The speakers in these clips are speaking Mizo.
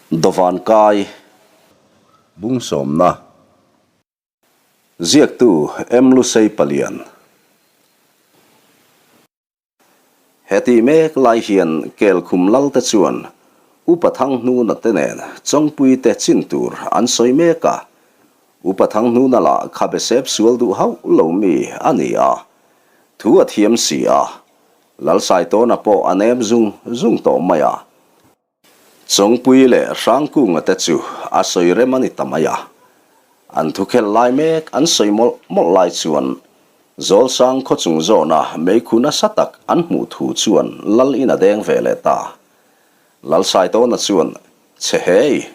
Dawvan kai bungsawmna ziaktu M. Lusei Palian. Heti mek lai hian Kelkhum Lal te chuan Upa Thanghnuna te nen Chawngpui te chin tur an sawi mek a, Upa Thanghnuna lah khabe sep sual duh hauh lo mi a ni a, thu a thiam si a, Lalsaitawna pawh a nem zung zung tawh mai a. Chawngpui leh Hrangkunga te chu a sawi rem a ni ta mai a. An thukhelh lai mek an sawi mawlh mawlh lai chuan Zawlsang khaw chung zawna meikhu nasa tak an hmuh thu chuan Lal in a deng ve leh ta. Lalsaitawna chuan, Che hei,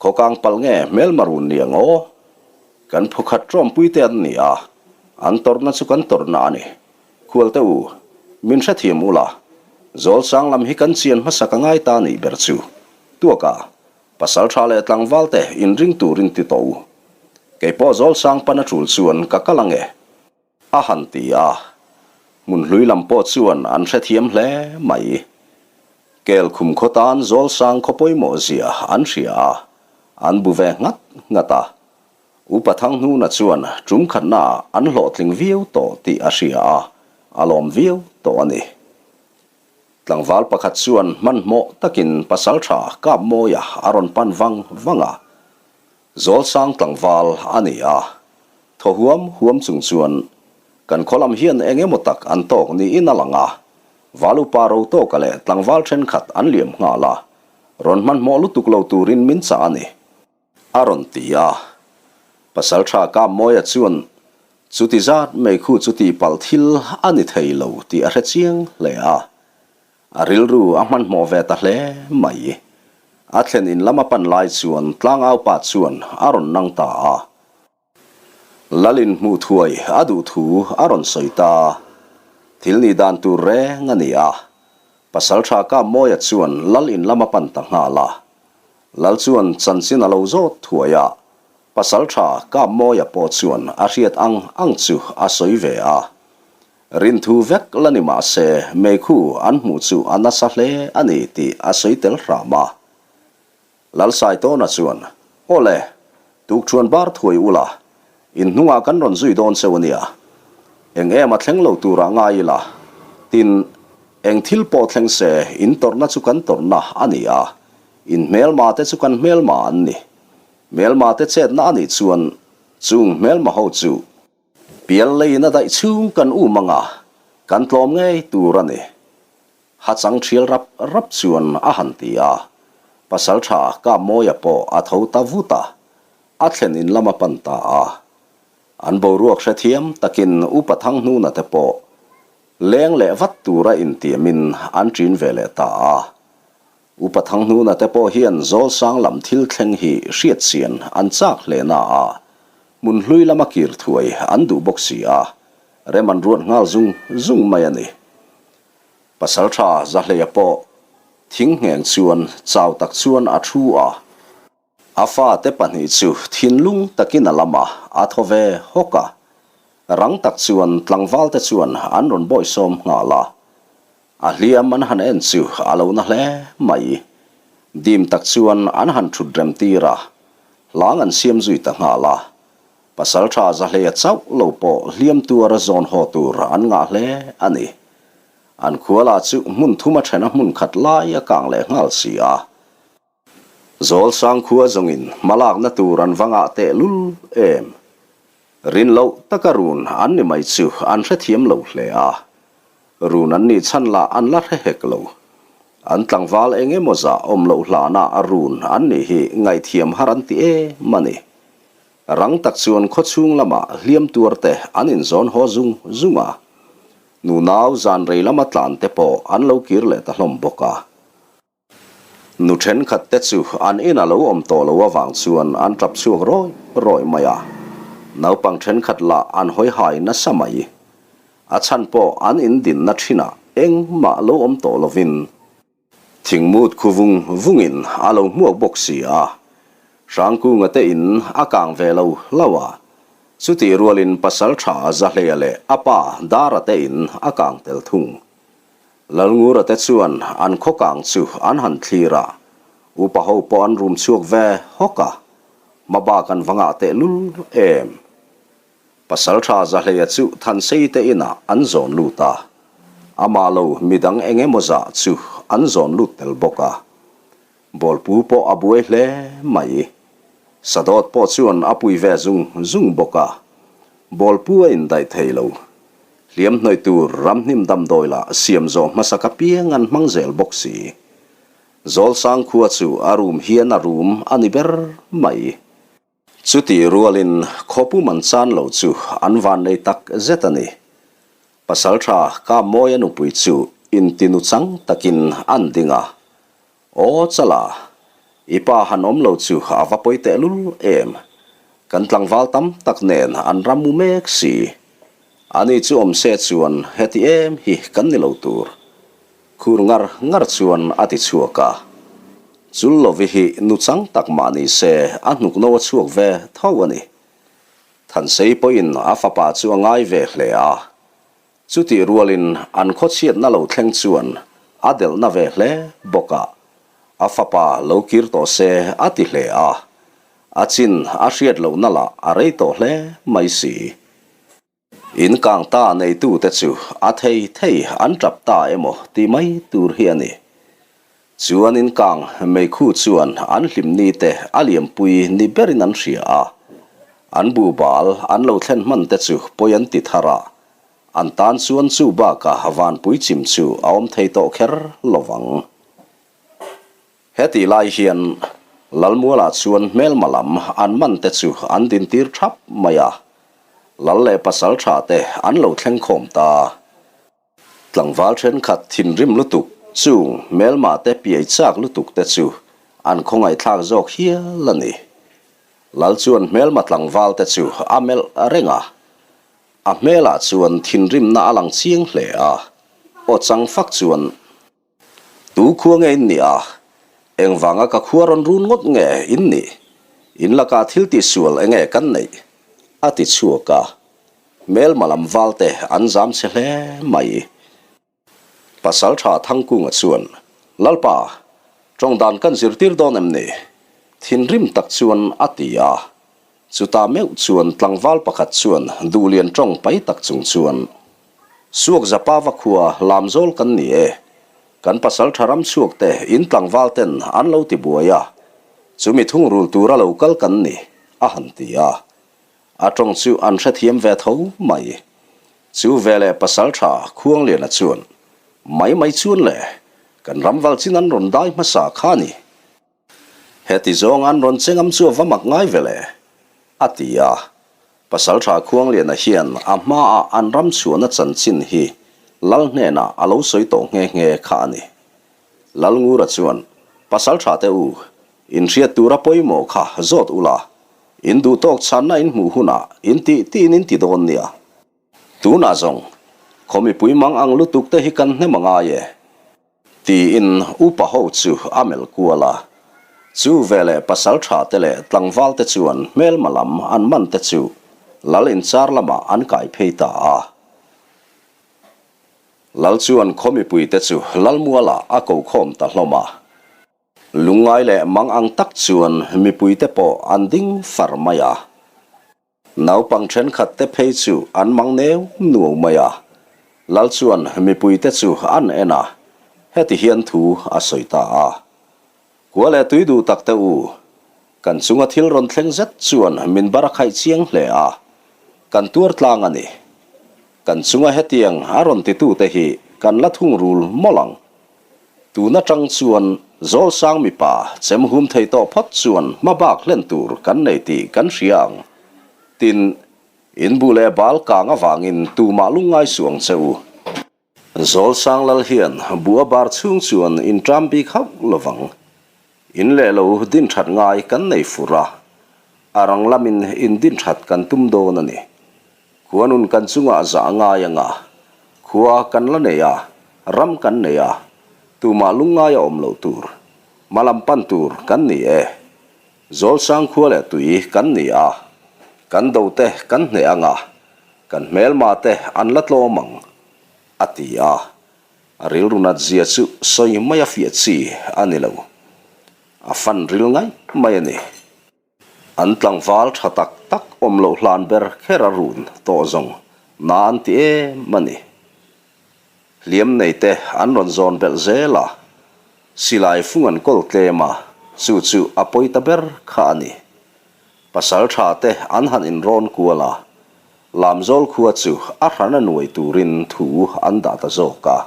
khaw kang palh nge hmelma run ni ang aw? Kan phukhat tawmpui te an ni a, an tawrhna chu kan tawrhna a ni. Khualte u, min hrethiam ula, Zawlsang lam hi kan chian hmasa ka ngai ta nih ber chu. Tuaka, pasal tha leh tlangval te inring turin ti tawh u. Kei pawh Zawlsang pan a tul chuan ka kal ange. A han ti a, hmun hlui lam pawh chuan an hrethiam hle mai. Kel khum khaw tan Zawlsang khaw pawimawh zia an hria a, an bu ve nghat nghat a. Upa Thanghnuna chuan tum khatnaah an hlawhtling viau tawh tih a hria a, a lawm viau tawh a ni. Tlangval pakhat chuan hmanhmawh takin pasaltha Kapmawia a rawn pan vang vang a, Zawlsang tlangval a ni a, thaw huam huam chung chuan kan khaw lam hian eng emaw tak an tawk niin a lang a, Val upa Rotawka leh tlangval thenkhat an liam nghal a, rawn hmanhmawh lutuk lo turin min chah a ni. A rawn ti a. Pasaltha Kapmawia chuan chuti zat mai khu chu tihpalh thil a ni thei lo tih a hre chiang hle a. A rilru a hmanhmawh ve ta hle mai. A thlen in lama pan lai chuan tlangaupa chuan a rawn nang ta a. Lalin hmuh thuai a duh thu a rawn sawi ta. Thil nih dan tur reng a ni a. Pasaltha Kapmawia chuan Lal in lama pan ta nghal a. Lal chuan chanchin a lo zawt thuai a, Pasaltha Kapmawia pawh chuan a hriat ang ang chu a sawi ve a. Rinthu vek la ni mah se meikhu an hmuh chu a nasa hle a ni tih a sawi tel hram a. Lal Saitawna chuan, Awle, tukṭhuan bar thuai ula, in hnungah kan rawn zui dawn cheu a nia. Eng em a thleng lo turah ngai ila, tin, eng thil pawh thleng se in tawrhna chu kan tawrhna a ni a, in hmelma te chu kan hmelma an ni. Hmelma te chetna a nih chuan chung hmelma ho chu pial leiin a daih chhung kan um anga kan tlawm ngei tur a ni. Ha chang thial rap rap chuan a han ti a, Pasaltha Kapmawia pawh a tho ta vut a, a thlen in lam a pan ta a. An boruak hrethiam takin Upa Thanghnuna te pawh leng leh vat tura intiamin an ṭin ve leh ta a. Upa Thanghnuna te pawh hian Zawlsang lam thil thleng hi hriatchian an chak hle na a, hmun hlui lama kir thuai an duh bawk si a, rem an ruat nghal zung zung mai a ni. Pasalṭha Zahleia pawh thing ngheng chuan chau tak chuan a thu a. A fate pahnih chu thinlung takin a lam a, a thaw ve hawk a. Rang tak chuan tlangvalte chuan an rawn bawihsawm nghal a. A hliam an han en chu a lo na hle mai. Dim tak chuan an han thut rem tir a, hlang an siam zui ta nghal a. Pasaltha Zahleia chauh lo pawh hliam tuara zawn haw tur an ngah hle a ni. An khuala chu hmun thuma thena hmun khat lai a kang leh nghal si a. Zawlsang khua zawngin hmalakna tur an va ngah tehlul em? Rin loh taka run an ni mai chu an hrethiam lo hle a. Run an nih chhan lah an la hre hek lo. An tlangval eng emaw zah awm loh hlana run an nih hi ngaihthiam har an ti em a ni. Rang tak chuan khawchhung lamah hliam tuar te an inzawn haw zung zung a. Nunau zan rei lama tlan te pawh an lo kir leh ta hlawm bawk a. Nu thenkhat te chu an in a lo awm tawh lo avang chuan an tap chhuak rawi rawi mai a, naupang thenkhat lah an hawi hai nasa mai. A chhan pawh an in dinna thinah engmah lo awm tawh lovin thingmut khu vung vungin a lo hmuak bawk si a, Hrangkunga te in a kang ve lo hlauh a, chutih rualin pasal tha Zahleia leh a pa Dara te in a kang tel thung. Lalngura te chuan an khaw kang chu an han thlir a. Upa ho pawh an rum chhuak ve hawk a, hmabak an va ngah tehlul em. Pasalṭha Zahleia chu Thansei te inah an zawn lut a, amah lo midang eng emaw zah chu an zawn lut tel bawk a. Bawlpu pawh a buai hle mai. Sadawt pawh chuan a pui ve zung zung bawk a, Bawlpu a indaih thei lo. Hliam hnawih tur ramhnim damdawi lah siam zawh hmasak apiang an hmang zel bawk si. Zawlsang khua chu a rum hian a rum a ni ber mai. Chutih rualin khawpum an chan lo chu an vannei tak zet a ni. Pasaltha Kammawia nupui chu intinu chang takin an ding a, Aw Chala, i pa han awm lo chu a va pawi tehlul em? Kan tlangval tam tak nen an ram mu mek si. Ani chu awm se chuan heti em hi kan ni lo tur. Khur ngar ngar chuan a ti chhuak a. Chullovi hi nuchang tak mah ni se a hnuk no a chhuak ve tho a ni. Thansei pawhin a fapa chu a ngai ve hle a. Chutih rualin an khawchhiatna lo thleng chuan a delhna ve hle bawk a. A fapa lo kir tawh se a ti hle a. A chin a hriat lohna lah a rei tawh hle mai si. In kang ta neitute chu a thei thei an tap ta emaw tih mai tur hi a ni. Chuan in kang meikhu chuan an hlimni te a liampui ni berin an hria a, an buhbal an lo thlen hman te chu pawi an ti thar a, an tan chuan chu bakah vanpui chim chu a awm thei tawh kher lovang. Hetih lai hian Lalmualah chuan hmelma lam an man te chu an dintir thap mai a, Lal leh pasal tha te an lo thleng khawm ta. Tlangval thenkhat thinrim lutuk chung hmelma te piai chak lutuk te chu an khawngaihthlak zawk hial a ni. Lal chuan hmelma tlangval te chu a melh reng a, a hmelah chuan thinrimna a lang chiang hle a, aw chang fak chuan, Tu khua nge in nih a? Engvanga ka khua rawn run ngawt nge in nih? In lakah thil tihsual enge kan neih? A ti chhuak a. Hmelma lam valte an zam che hle mai. Pasaltha Thangkunga chuan, Lalpa, tawng dan kan zirtir dawn em ni? Thinrim tak chuan a ti a. Chutah meuh chuan tlangval pakhat chuan duhlian tawng pai tak chung chuan, Suak Zapava khua Lamzawl kan ni e. Kan pasal tha ram chhuak te in tlangval ten an lo ti buai a, chumi thungrul tura lo kal kan ni, a han ti a. A tawng chu an hrethiam ve tho mai. Chu veleh pasal tha Khuangliana chuan, Mai mai chuan le, kan ramval chin an rawn dai hmasa kha ni. Heti zawng an rawn che ngam chu a va mak ngai ve le, a ti a. Pasaltha Khuangliana hian a hmaah an ram chhuahna chanchin hi Lal hnenah a lo sawi tawh nghe nghe kha a ni. Lalngura chuan, Pasaltha te u, in hriat tura pawimawh kha zawt ula, in duh tawk chhanna in hmuh hunah in tih tiin in ti dawn nia. Tunah zawng, khaw mipui mang ang lutuk te hi kan hnem a ngai e. Tiin upa ho chu a melh kual a. Chu veleh pasal tha te leh tlangval te chuan hmelma lam an man te chu Lal inchar lamah an kai phei ta a. Lal chuan khaw mipui te chu Lalmualah a ko khawm ta hlawm a. Lungngai leh mang ang tak chuan mipui te pawh an ding far mai a. Naupang thenkhat te phei chu an mang neu nuau mai a, Lal chuan mipui te chu an en a, heti hian thu a sawi ta a. Kua leh tui duh tak te u, kan chunga thil rawn thleng zet chuan min bar a khaih chiang hle a, kan tuar tlang a ni. Kan chunga hetiang a rawn titute hi kan la thungrul mawlh ang. Tun atang chuan Zawlsang mipa chem hum thei tawh phawt chuan hma bak hlen tur kan nei tih kan hria ang. Tin, in bu leh bal kang avangin tumah lungngai suh ang che u. Zawlsang lal hian bu a bar chhung chuan in ṭam bik hauh lovang. In leh lo din ṭhat ngai kan nei fur a, a rang lamin in din ṭhat kan tum dawn a ni. Khuanun kan chungah zah a ngai ang a, khua kan la nei a, ram kan nei a, tumah lungngai a awm loh tur, hmalam pan tur kan ni e. Zawlsang khua leh tui kan ni a, kan do te kan hneh ang a, kan hmelma te an la tlawm ang, a ti a. A rilru nat zia chu sawi mai a fiah chi a ni lo. A fan ril ngaih mai a ni. An tlangval tha tak tak awm loh hlan ber kher a run tawh zawng na an ti em a ni. Hliam nei te an rawn zawn belh zel a, silai fung an kawl tlem a, chu chu a pawi ta ber kha a ni. Pasal tha te an han inrawn kual a, Lamzawl khua chu a hran a nuai turin thu an dah ta zawk a.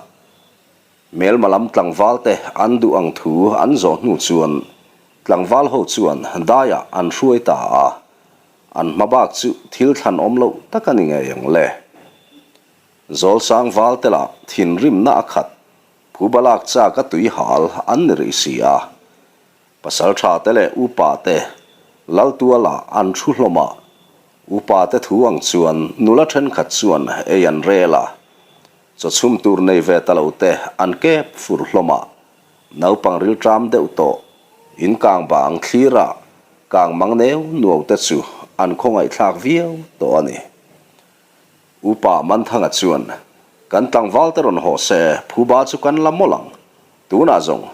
Hmelma lam tlangval te an duh ang thu an zawh hnu chuan tlangval ho chuan daiah an hruai ta a, an hma bak chu thil thlan awm loh tak a ni ngei ang le. Zawlsang val te lah thinrimna a khat, phuba lak chak a tui hal an ni rih si a. Pasaltha te leh upa te Laltuala an thu hlawm a, upa te thu ang chuan nula thenkhat chuan ei an rel a, Chaw chhum tur nei ve ta lo te an kep fur hlawm a, naupang rilṭam deuh tawh, in kang bang thlir a, kang mang neu nuau te chu an khawngaihthlak viau tawh a ni. Upa Manthanga chuan, Kan tlangval te rawn haw se, phuba chu kan la mawlh ang. Tunah zawng,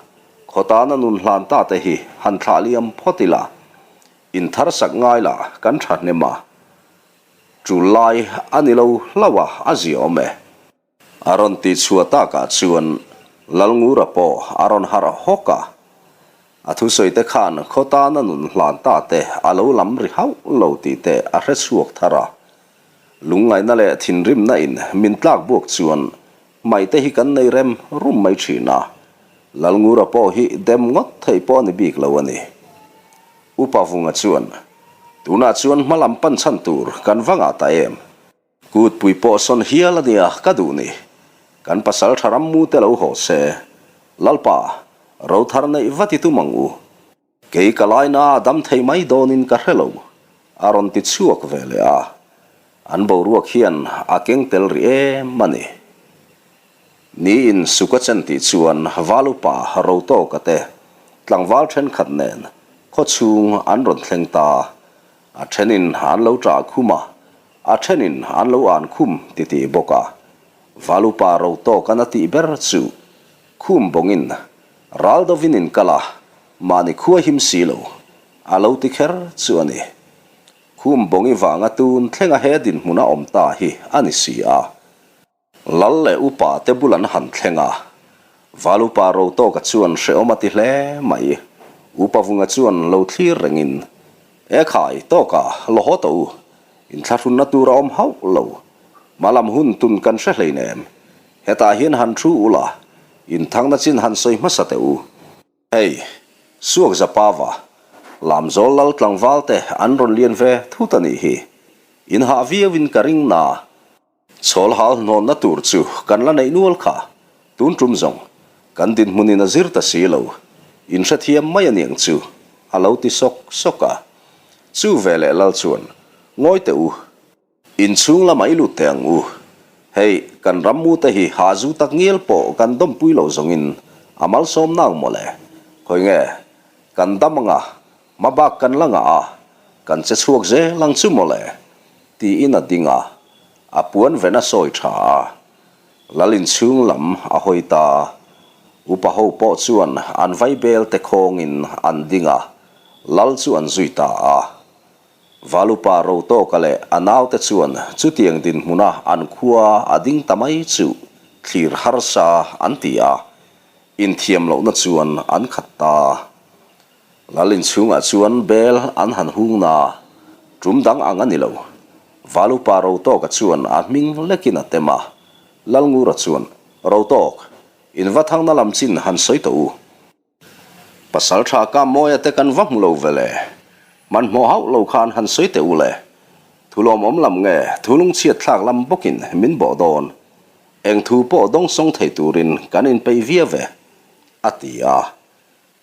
khaw tana nun hlan ta te hi han thlah liam phawt ila, in thar sak ngai la kan thahnem a, Tul lai a ni lo hlauh a, a zia awm e. A rawn tih chhuah takah chuan Lalngura pawh a rawn harh hawk a. A thusawi te khan khaw tana nun hlan ta te a lo lam ri hauh lo tih te a hre chhuak thar a. Lungngaihna leh thinrimna in min tlak buak chuan hmai te hi kan nei rem rum mai thin a. Lalngura pawh hi dem ngawt theih pawh a ni bik lo a ni. Upa Vunga chuan, Tunah chuan hma lam pan chhan tur kan va ngah ta em? Kutpui pawh sawn hial a nia ka duh ni. Kan pasal tha ram mu te lo haw se. Lalpa, ro thar neih va ti tum ang u. Kei ka laina a dam thei mai dawnin ka hre lo, a rawn ti chhuak ve leh a. An boruak hian a keng tel rih em a ni. Niin suk a chen tih chuan val upa Rotawka te tlangval thenkhat nen khawchhung an rawn thleng ta. A thenin an lo ṭah khum a, a thenin an lo an khum titih bawk a. Val upa Rotawka'n a tih ber chu khum bawngin ral dovin in kal a, mahni khua him si lo a lo ti kher chu a ni. Khum bawngi vanga tun thlenga he dinhmun a awm ta hi a ni si a. Lal leh upa te bul an han thleng a, Val upa Rotawka chuan hrehawm a ti hle mai. Upa Vunga chuan lo thlir rengin, E khai, tawka, lo haw tawh u. Inthlahrunna tur a awm hauh lo. Hmalam hun tun kan hre hleinem. Hetah hian han thu ula, inthangna chin han sawi hmasa teh u. Hei, Suak Zapava, Lamzawl Lal tlangval te an rawn lian ve thut a nih hi. In hah viauin ka ring na. Chhawl hal hnawnna tur chu kan la neih nual kha. Tun tum zawng, kan dinhmunin a zir ta si lo. In hrethiam mai a niang chu, a lo ti sawk sawk a. Chu veleh Lal chuan, Ngawi teh u. Inchhung lamah i lut teh ang u. Hei, kan ram mu te hi ha zu tak ngial pawh kan dawmpui lo zawngin a malsawm nang mawle. Khawi nge, kan dam anga, hma bak kan la ngah a, kan che chhuak zel ang chu mawle, tiin a ding a, a puan ven a sawi tha a. Lal inchhung lam a hawi ta. Upa ho pawh chuan an vaibel te khawngin an ding a, lal chu an zui ta a. Valupa Rotawka leh a naute chuan chutiang dinhmuna an khua a ding ta mai chu thlir harsa an ti a, inthiam lohna chuan an khat ta. Lal inchhungah chuan bel an han hung na, tum dang ang a ni lo. Valupa Rotawka chuan a hming lekin a tem a, Lalngura chuan, Rotawk, in va thangna lam chin han sawi tawh u. Pasal tha ka mawia te kan va hmu lo ve le. Hmanhmawh hauh lo khan han sawi teh u le. Thu lawmawm lam nge thu lungchhiat thlak lam bawkin min bawh dawn. Eng thu pawh dawngsawng thei turin kan inpeih viau ve, a ti a.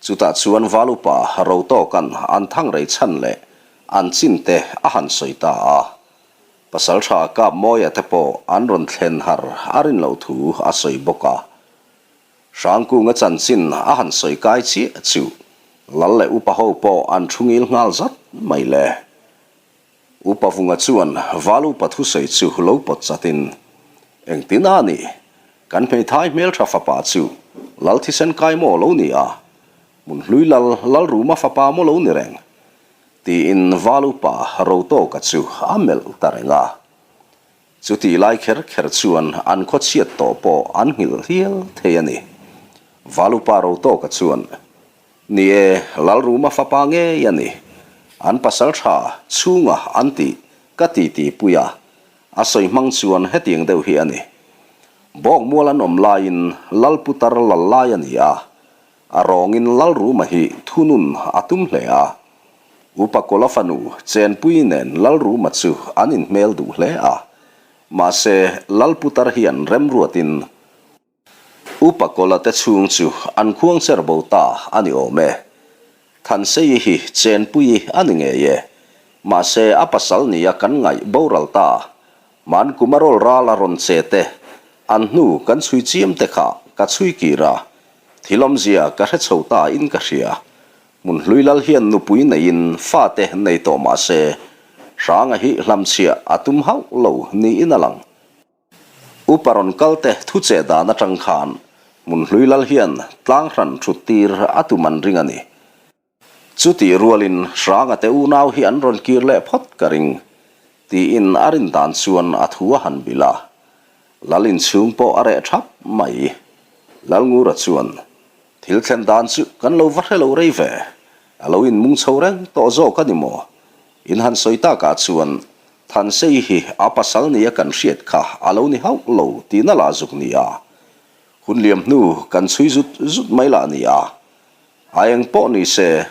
Chutah chuan Val upa Rotawka'n an thangrei chhan leh an chin te a han sawi ta a. Pasal tha Kap Mawia te pawh an rawn thlen har a rin loh thu a sawi bawk a. Hrangkunga chanchin a han sawi kai chiah chu Lal leh Upa ho pawh an thu ngil nghal zat mai le. Upa Vunga chuan Val Upa thusawi chu lo pawt chatin, Engtin a ni? Kan hmeithai hmeltha fapa chu Lal thisen kai maw lo ni a? Hmunhlui lal Lalruma fapa maw lo ni reng? tiin Val upa Rotawka chu a melh ta reng a. Chutih lai kher kher chuan an khaw chhiat tawh pawh an nghilh hial thei a ni. Val upa Rotawka chuan, Ni e, Lalruma fapa ngei a ni. An pasal tha chhunga an tih ka titi pui a, a sawi hmang chuan hetiang deuh hi a ni. Bawkmual an awm laiin Lalputar lal lai a ni a, A rawngin Lalruma hi thunun a tum hle a. Upa Kawla fanu Chenpui nen Lalruma chu an inhmel duh hle a. Mahse, Lalputar hian remruatin Upa Kawla te chhung chu an khuang cher bo ta a ni awm e. Thanseii hi Chenpui a ni ngei e. Mahse, a pasal nia kan ngaih boral ta. Hman kum a rawl ral a rawn che te, an hnu kan chhui chiam te kha ka chhui kir a. Thil awmzia ka hre chho ta in ka hria. Hmunhlui lal hian nupui neiin fate nei tawh mah se, Hranga hi hlamchhiah a tum hauh lo niin a lang. Upa rawn kal te thu cheh dan atang khan Hmunhlui lal hian tlang hran thut tir a tum an ring a ni. Chutih rualin Hranga te unau hi an rawn kir leh phawt ka ring, tiin a rin dan chuan a thu a han bilh a. Lal inchhung pawh a reh thap mai. Lalngura chuan, Thil thlen dan chu kan lo va hre lo rei ve, a lo inmung chho reng tawh zawk a ni maw? In han sawi takah chuan Thansei hi a pasal nia kan hriat kha a lo ni hauh lo tihna lah zuk ni a. Hun liam hnu kan chhui zut zut mai lah ni a. A eng pawh ni se,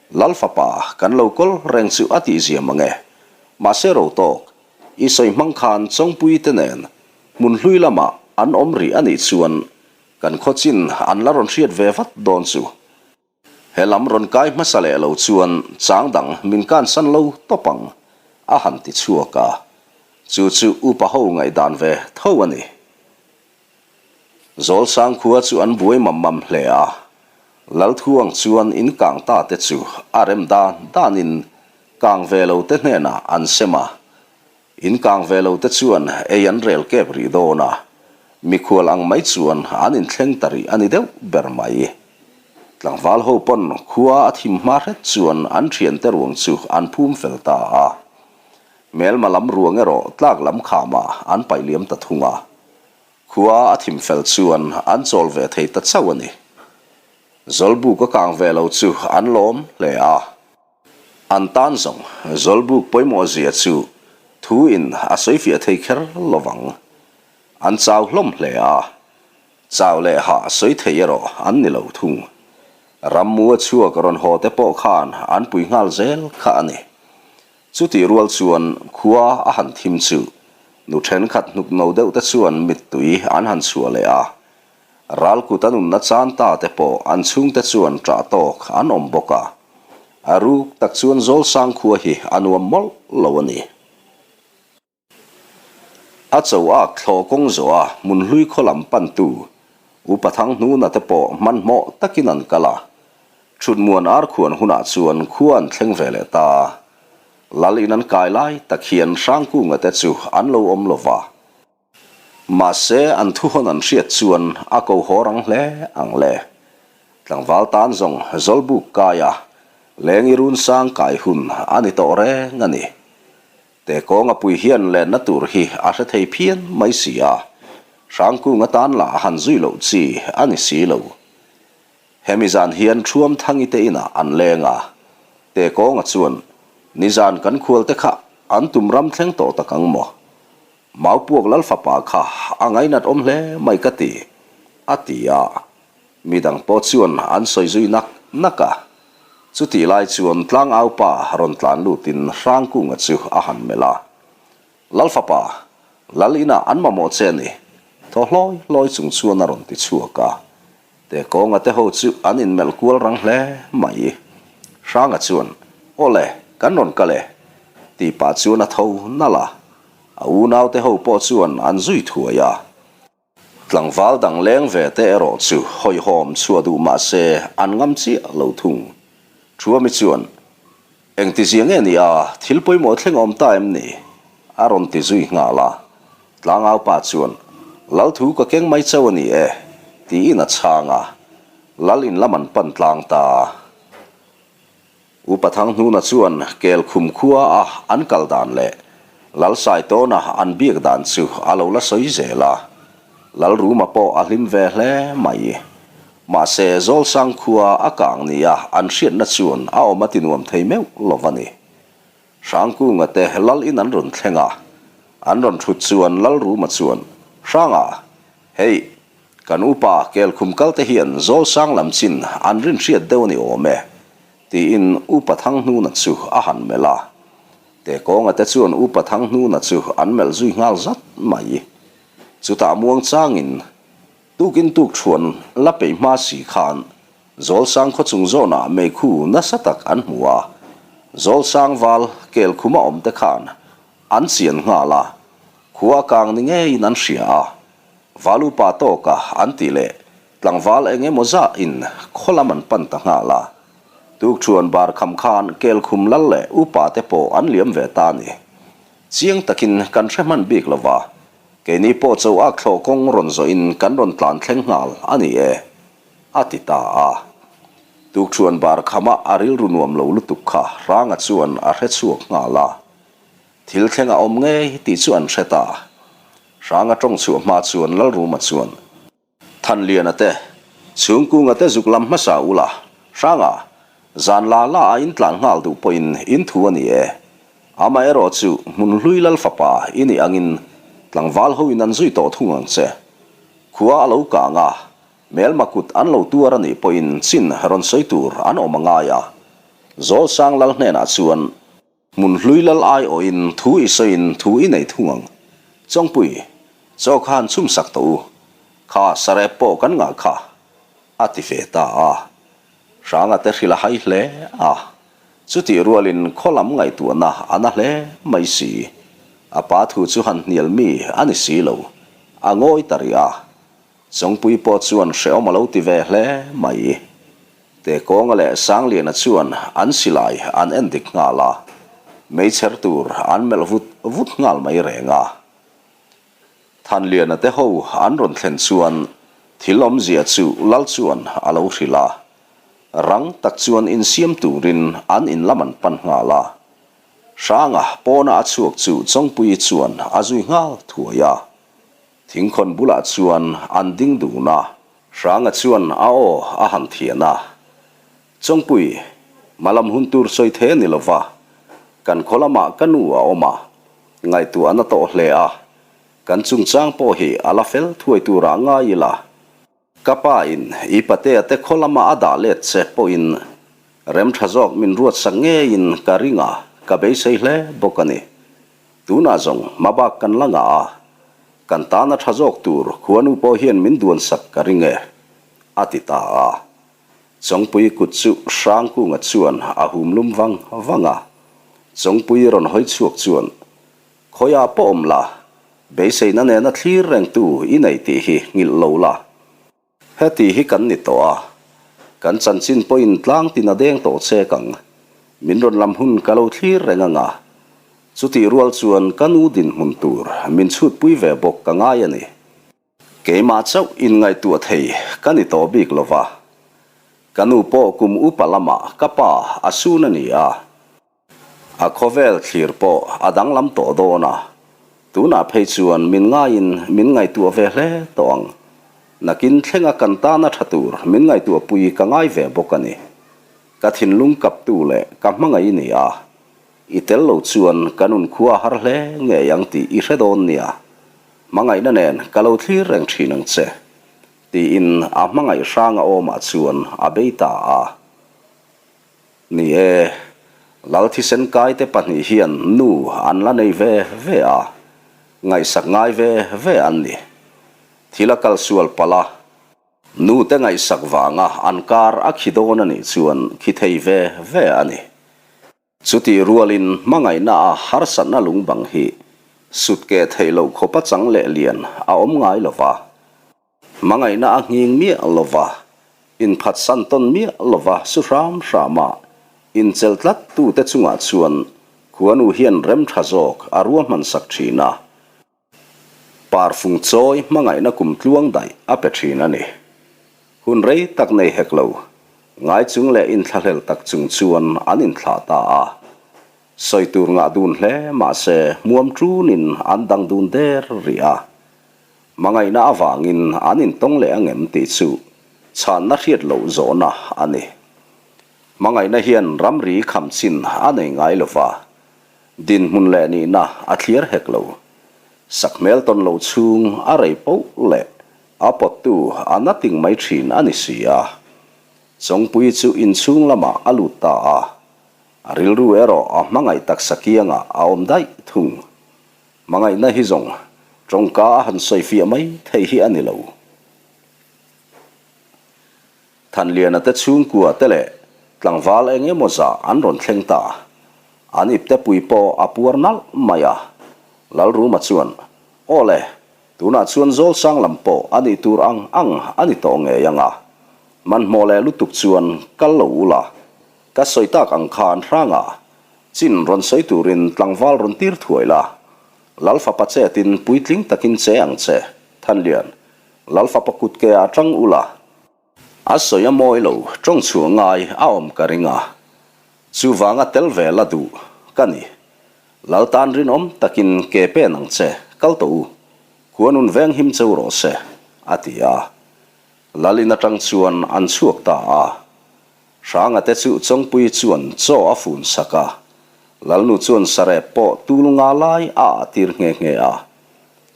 Lal fapa kan lo kawl reng chu a tih zia mang e. Mahse ro tawk, i sawi hmang khan Chawngpui te nen hmun hlui lamah an awm rih a nih chuan kan khaw chin an la rawn hriat ve vat dawn chu. He lam rawn kai hmasa leh lo chuan chang dang min kansan lo tawp ang, a han ti chhuak a. Chu chu upa ho ngaihdan ve tho a ni. Zawlsang khua chu an buai mam mam hle a, Lalthuang chuan in kang ta te chu a rem dan danin kang ve lo te hnenah an sem a, in kang ve lo te chuan ei an rel kep rih dawn a, mikhual ang mai chuan an inthleng ta rih a ni deuh ber mai. Tlangval ho pawn khua a thim hma hret chuan an thiante ruang chu an phum fel ta a, hmelma lam ruang erawh tlak lam khamah an paih liam ta thung a. Khua a thim fel chuan an chawl ve thei ta chauh a ni. Zawlbuk a kang ve lo chu an lawm hle a. An tan zawng Zawlbuk pawimawh zia chu thu in a sawi fiah thei kher lo vang. An chau hlawm hle a. Chau leh hah sawi thei erawh an ni lo thung. Rammu a chhuak rawn haw te pawh khan an pui nghal zel kha a ni. Chutih rual chuan khua a han thim chu nu thenkhat hnuk no deuh te chuan mittui an han chhuah leh a. Ral kut a nunna chan ta te pawh an chhungte chuan ṭah tawk an awm bawk a. A ruk tak chuan Zawlsang khua hi a nuam mawlh lo a ni. A cho ak thlawh kawng zawh a hmunhlui khaw lam pantu Upa Thanghnuna te pawh hmanhmawh takin an kal a. Thutmuan ar khuan hunah chuan khua an thleng ve leh ta. Lal in an kai lai tak hian Hrangkunga te chu an lo awm lo va. Mahse an thuhawn an hriat chuan a ko haw rang hle ang le. Tlangval tan zawng Zawlbuk kaia Lengi Runsang kai hun a ni tawh reng a ni. Te kawnga pui hian lenna tur hi a hre thei phian mai si a, Hrangkung atan lah han zui loh chi a ni si lo. Hemi zan hian Thuamthangi te inah an leng a, Te kawnga chuan, Nizan kan khual te kha an tum ram thleng tawh tak ang maw? Maupuak Lalfapa kha a ngainat awm hle mai ka ti, a ti a. Midang pawh chuan an sawi zui nak nak a. Chutih lai chuan tlangaupa rawn tlan lutin Hrangkunga chu a han melh a. Lalfapa, Lal inah an mamawh che a ni, thaw hlawi hlawi chung chuan a rawn ti chhuak a. Tekawnga te ho chu an inmelh kual rang hle mai. Hranga chuan, Aw le, kan rawn kal e, tih pah chuan a tho nalh a. A unaute ho pawh chuan an zui thuai a. Tlangval dang leng ve te erawh chu hawihhawm chhuah duh mah se an ngam chiah lo thung. Thuami chuan, Engti zia nge ni a, thil pawimawh thleng awm ta em ni? a rawn ti zui nghal a. Tlangau pa chuan, Lalthu ka keng mai chauh a ni e, tiin a chhang a. Lal in lam an pan tlang ta. Upa Thanghnuna chuan Kelkhum khua a an kal dan leh Lal Saitawna an biak dan chu a lo la sawi zel a. Lalruma pawh a hlim ve hle mai. Mahse Zawlsang khua a kang nia an hriatna chuan a awm a ti nuam thei meuh lo a ni. Hrangkunga te Lal in an rawn thleng a, an rawn thut chuan Lalruma chuan, Hranga, hei, Kan upa Kelkhum kalte hian Zawlsang lam chin an rin hriat deuh a ni awm e, tiin Upa Thanghnuna chu a han melh a. Tekawnga te chuan Upa Thanghnuna chu an melh zui nghal zat mai. Chutah muang changin tukin tuk thuan la peih hma si khan Zawlsang khaw chung zawnah meikhu nasa tak an hmu a. Zawlsang val Kelkhuma awm te khan an chian nghal a, khua kang ni ngeiin an hria a. Valupa tawka an tih leh tlangval eng emaw zah in khaw lam an pan ta nghal a. Tukṭhuan bar kham khan Kelkhum lal leh upa te pawh an liam ve ta a ni. Chiang takin kan hre hman bik lo va, keini pawh cho ak thlawh kawng rawn zawh in kan rawn tlan thleng nghal a ni e, a ti ta a. Tukṭhuan bar khama a rilru nuam lo lutuk kha Hranga chuan a hre chhuak nghal a. Thil thleng a awm ngei tih chu an hre ta. Hranga tawng chhuah hma chuan Lalruma chuan, Thanliana te, Chhungkunga te zuk lam hmasa ula, Hranga, zan la la a in tlan nghal duh pawhin in thu a ni e. Amaherawh chu hmun hlui Lal fapa i nih angin tlangval hoin an zui tawh thung ang che. Khua a lo kang a, hmelma kut an lo tuar a nih pawhin chin rawn sawi tur an awm a ngai a. Zawlsang Lal hnenah chuan, Hmun hlui lal ai awhin thu i sawiin thu i nei thung ang. Chawngpui, chaw kha han chhum sak tawh u. Kha sarep pawh kan ngah kha, a ti ve ta a. Hranga te hrilh a hai hle a. Chutih rualin khaw lam ngaihtuahna a na hle mai si. A pa thu chu han hnial mi a ni si lo. A ngawi ta rih a. Chawngpui pawh chuan hrehawm a lo ti ve hle mai. Tekawnga leh Sangliana chuan an silai an en dik nghal a, meichher tur an melh vut vut nghal mai reng a. Thanliana te ho an rawn thlen chuan thil awmzia chu Lal chuan a lo hrilh a, rang tak chuan insiam turin an in lam an pan nghal a. Hranga pawna a chhuak chu Chawngpuii chuan a zui nghal thuai a. Thingkhawn bulah chuan an ding dun a. Hranga chuan a aw a han thian a. Chawngpui, hmalam hun tur sawi the ni lova, kan khaw lamah ka nu a awm a, ngaihtuah a na tawh hle a, kan chungchang pawh hi a la fel thuai turah ngai ila. Ka pa in i patea te khaw lama a dah let che pawhin rem tha zawk min ruatsak ngeiin ka ring a, ka beisei hle bawk a ni. Tunah zawng hmabak kan la ngah a, kan tana tha zawk tur khuanu pawh hian min duansak ka ring e, a ti ta a. Chawngpui kut chu Hrangkunga chuan a hum lum vang vang a, Chawngpui rawn hawi chhuak chuan, Khawiah pawh awm la, beiseina nena thlir rengtu i nei tih hi nghilh lo la. Heti hi kan ni tawh a, kan chanchin pawhin tlang tin a deng tawh chek ang. Min rawn lam hun ka lo thlir reng ang a, chutih rual chuan ka nu dinhmun tur min chhutpui ve bawk ka ngai a ni. Keimah chauh inngaihtuah thei ka ni tawh bik lo va, ka nu pawh kum upa lamah ka pa a sun a ni a, a khawvel thlir pawh a danglam tawh dawn a, tunah phei chuan min ngaiin min ngaihtuah ve hle tawh ang. Nakin thlenga kan tana tha tur min ngaihtuahpui ka ngai ve bawk a ni. Ka thinlung kaptu leh ka hmangaih i ni a, i tel lo chuan ka nun khua a har hle ngei ang tih i hre dawn nia. Hmangaihna nen ka lo thlir reng thin ang che, tiin a hmangaih hranga awmah chuan a bei ta a. Ni e, Lal thisen kaite pahnih hian nu an la nei ve ve a, ngaihsak ngai ve ve an ni. Thil a kal sual palh a, nu te ngaihsak vanga an kar a khi dawn a nih chuan khi thei ve ve a ni. Chutih rualin hmangaihna a harsatna lung bang hi sut keh theih loh khawpa chang leh lian a awm ngai lo va, hmangaihna a nghing miah lo va, inphatsan tawn miah lo va su hram hrama inchelh tlat tute chungah chuan khuanu hian rem tha zawk a ruahmansak thin a. Parfung chawi hmangaihna kum tluang daih a pe thin a ni. Hun rei tak nei hek lo, ngai chung leh inthlahlel tak chung chuan an inthlah ta a. Sawi tur ngah dun hle mahse hmuam ṭunin an dang dun der rih a. Hmangaihna avangin an intawng leh angem tih chu chhanna hriat loh zawhna a ni. Hmangaihna hian ramri kham chin a nei ngai lo va, dinhmun leh nihna a thliar hek lo. Sakhmel tawn lo chhung a rei poh leh a pawttu a na ting mai thin a ni si a. Chawngpui chu inchhung lamah a lut ta a, a rilru erawh a hmangaih taksa kiangah a awm daih thung. Hmangaihna hi zawng tawngka a han sawifiah mai thei hi a ni lo. Thanliana te chhungkua te leh tlangval eng emaw zah an rawn thleng ta. An ipte pui pawh a puar nalh mai a. Lalruma chuan, Aw le, tunah chuan Zawlsang lam pawh a nih tur ang ang a ni tawh ngei ang a. Hmanhmawh leh lutuk chuan kal lo ula, ka sawi tak ang khan hranga chin rawn sawi turin tlangval rawn tir thuai la. Lal fapa chetin puitling takin che ang che, Thanlian. Lal fapa kut ke ah tang ula. A sawi a mawi lo, tawng chhuah ngai a awm ka ring a. Chuvanga tel ve la duh ka ni. Lal tan rinawm takin ke pen ang che, kal tawh u. Khuanun veng him cheu rawh se, a ti a. Lal in atang chuan an chhuak ta a. Hranga te chu Chawngpuii chuan chaw a fun sak a, Lalnu chuan sarep pawh tul nga lai a ah tir nghe nghe a.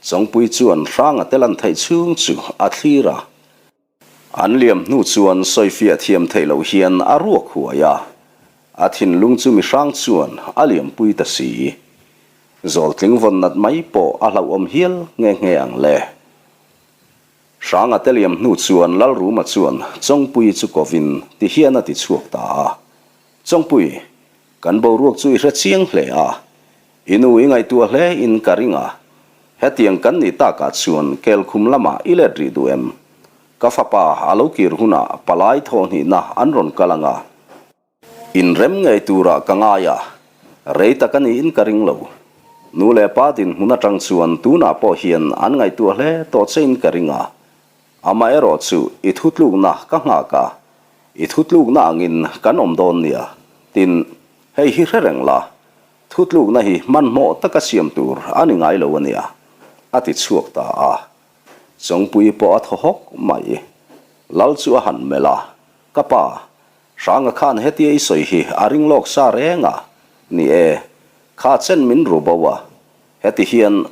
Chawngpuii chuan Hranga te lan theih chhung chu a thlir a. An liam hnu chuan sawifiah thiam theih loh hian a ruak huai a, a thinlung chu mihrang chuan a liampui ta si. Zawltling vawn nat mai pawh a hlauhawm hial nghe nghe ang le. Hranga te liam hnu chuan Lalruma chuan Chawngpuii chu kovin ti hian a ti chhuak ta a, Chawngpui, kan boruak chu i hre chiang hle a, i nu i ngaihtuah hle in ka ring a, hetiang kan nih takah chuan Kelkhum lamah i let rih duh em? Ka fapa a lo kir hunah palai thawhhnihna an rawn kal ang a, Inrem ngei turah ka ngai a, rei tak a niin ka ring lo. Nu leh pa dinhmun atang chuan tunah pawh hian an ngaihtuah hle tawh chein ka ring a. Amaherawh chu i thutlukna ka nghak a, i thutlukna angin kan awm dawn nia. Tin, hei hi hre reng la, thutlukna hi hmanhmawh taka siam tur a ni ngai lo a nia, a ti chhuak ta a. Chawngpui pawh a thaw hawk mai. Lal chu a han melh a, Ka pa, Hranga khan hetia i sawi hi a ring lawk sa reng a, ni e, kha chen min ru bo a, heti hian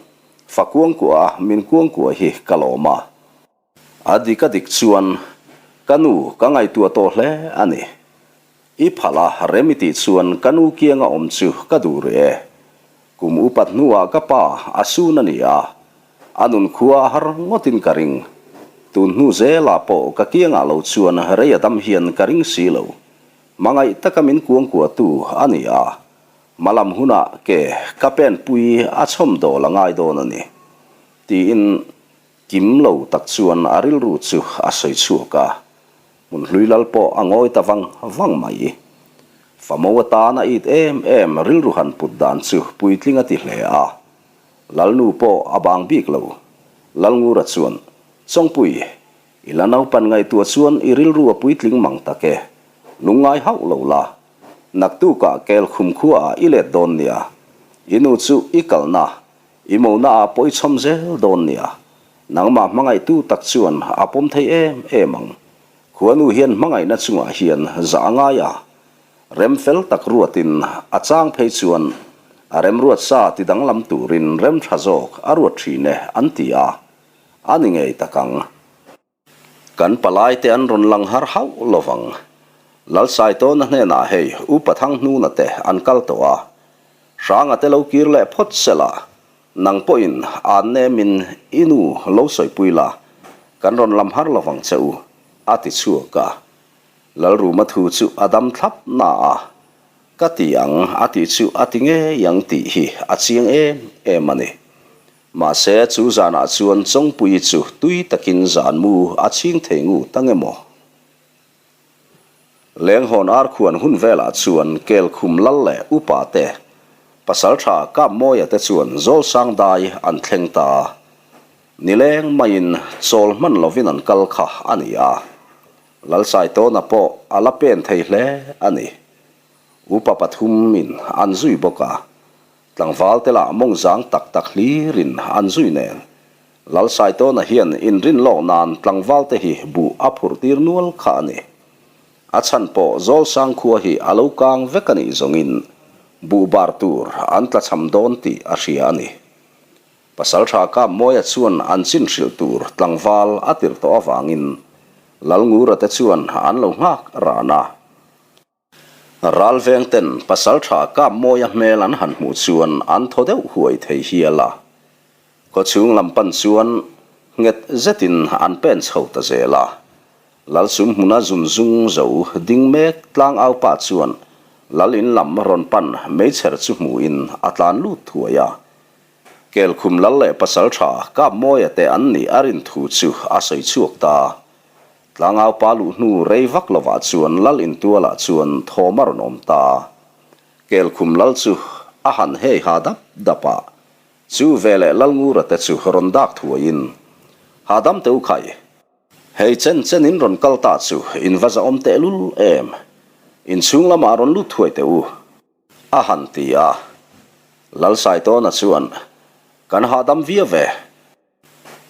fa kuangkuah a min kuangkuah hi ka lawm a. A dik a dik chuan ka nu ka ngaihtuah tawh hle a ni. I phalh a rem i tih chuan ka nu kianga awm chu ka duh rih e. Kum upat hnuah ka pa a sun a ni a, a nun khua a har ngawtin ka ring. Tun hnu zelah pawh ka kiangah lo chuan rei a dam hian ka ring si lo. Hmangaih taka min kuangkuahtu a ni a, hmalam hunah ke ka penpui a chhawm dawl a ngai dawn a ni, tiin kim lo tak chuan a rilru chu a sawi chhuak a. Hmun hlui lal pawh a ngawi ta vang vang mai. Famo atan a it em em rilru han put dan chu puitling a ti hle a. Lalnu pawh a bang bik lo. Lalngura chuan, Chawngpui, i la naupan ngaihtuah chuan i rilru a puitling mang tak e. Lungngai hauh lo la. Naktukah kel khum khuaah i let dawn nia. I nu chu i kalna, i mona ah pawh i chhawm zel dawn nia. Nangmah hmangaihtu tak chuan a pawm thei em em ang. Khuanu hian hmangaihna chungah hian zah a ngai a. Rem fel tak ruatin a chang phei chuan a remruat sa ti danglam turin rem tha zawk a ruat thin e an ti a, a ni ngei tak ang. Kan palai te an rawn lang har hauh lovang. Lalsaitawna hnenah hei Upa Thanghnuna te an kal tawh a, Hranga te lo kir leh phawt sela, nang pawhin an nemin i nu lo sawipui la, kan rawn lam har lovang che u, a ti chhuak a. Lalruma thu chu a dam thlap na a, ka ti ang a tih chu a ti ngei ang tih hi a chiang em em a ni. Mahse, chu zanah chuan Chawngpuii chu tui takin zan mu a chhing thei ngu ta nge maw? Lenghawn arkhuan hun velah chuan Kelkhum lal leh upa te, Pasaltha Kapmawia te chuan Zawlsang dai an thleng ta a. Nileng maiin chawl hman lovin an kal kha a ni a. Lalsaitawna pawh a la pen thei hle a ni. Upa pathumin an zui bawk a, tlangval te lah mawng zang tak tak hlirin an zui nen. Lalsaitawna hian inrin lawk nan tlangval te hi buh a phurh tir nual kha a ni. A chhan pawh Zawlsang khua hi a lo kang vek a nih zawngin buh bar tur an tlachham dawn tih a hria a ni. Pasalṭha Kapmawia chuan an chin hrilh tur tlangval a tirh tawh avangin Lalngura te chuan an lo nghak ran a. Ralveng ten Pasalṭha Kapmawia hmel an han hmuh chuan an thaw deuh huai thei hial a. Khawchhung lam pan chuan nghet zetin an pen chho ta zel a. Lalsum hmuna zun zung zo ding mek tlang au pa chuan Lal in lam rawn pan meichher chu hmuhin a tlan lut thuai a. Kelkhum lal leh pasal tha Kapmawia te an nih a rin thu chu a sawi chhuak ta. Tlangau pa luh hnu rei vak lovah chuan lal intualah chuan thawm a rawn awm ta. Kelkhum lal chu a han hei ha dap dap a, chu veleh Lalngura te chu rawn dak thuaiin, Hahdam teu khai! Hei chen chen in rawn kal ta chu in va zahawm tehlul em? Inchhung lamah rawn lut thuai teh u. A han ti a. Lalsaitawna chuan, Kan hahdam viau ve.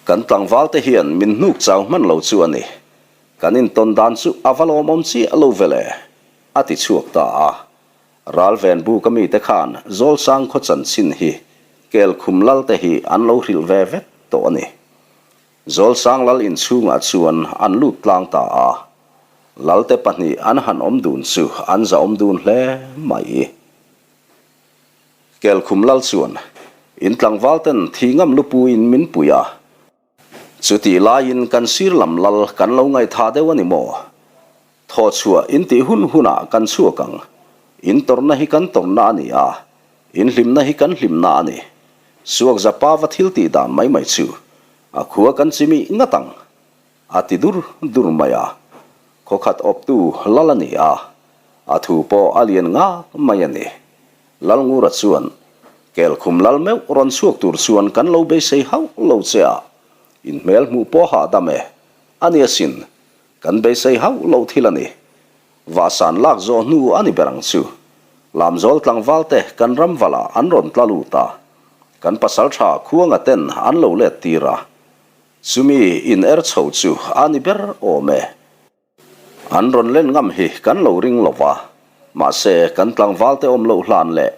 Kan tlangval te hian min hnuk chau hman lo chu a ni. Kan intawn dan chu a va lawmawm chiah lo ve le, a ti chhuak ta a. Ralven buka mite khan Zawlsang khaw chanchin hi Kelkhum lal te hi an lo hrilh ve vek tawh a ni. Zawlsang lal inchhungah chuan an lut tlang ta a, lalte pahnih an han awm dun chu an zahawm dun hle mai. Kelkhum lal chuan, In tlangvalten thi ngam lupuiin min pui a, chutih laiin kan sir lam lal kan lo ngaihthah deuh a ni maw? Thaw chhuah in tih hun hunah kan chhuak ang. In tawrhna hi kan tawrhna a ni a, in hlimna hi kan hlimna a ni. Suak zapa va thil tih dan mai mai chu a khua kan chimih ngat ang, a ti dur dur mai a. Khawkhat awptu lal a ni a, a thu pawh a lian ngak mai a ni. Lalngura chuan, Kelkhum lal meuh rawn chhuak tur chuan kan lo beisei hauh lo che a, in hmel hmuh pawh hahdam e, a ni asin. Kan beisei hauh loh thil a ni. Vahsan lak zawh hnu a ni ber ang chu. Lamzawl tlangval te kan ram valah an rawn tla lut a. Kan pasal tha khuanga ten an lo let tir a. Chumi in er chho chu a ni ber awm e. An rawn len ngam hi kan lo ring lo va. Mahse kan tlangval te awm loh hlan leh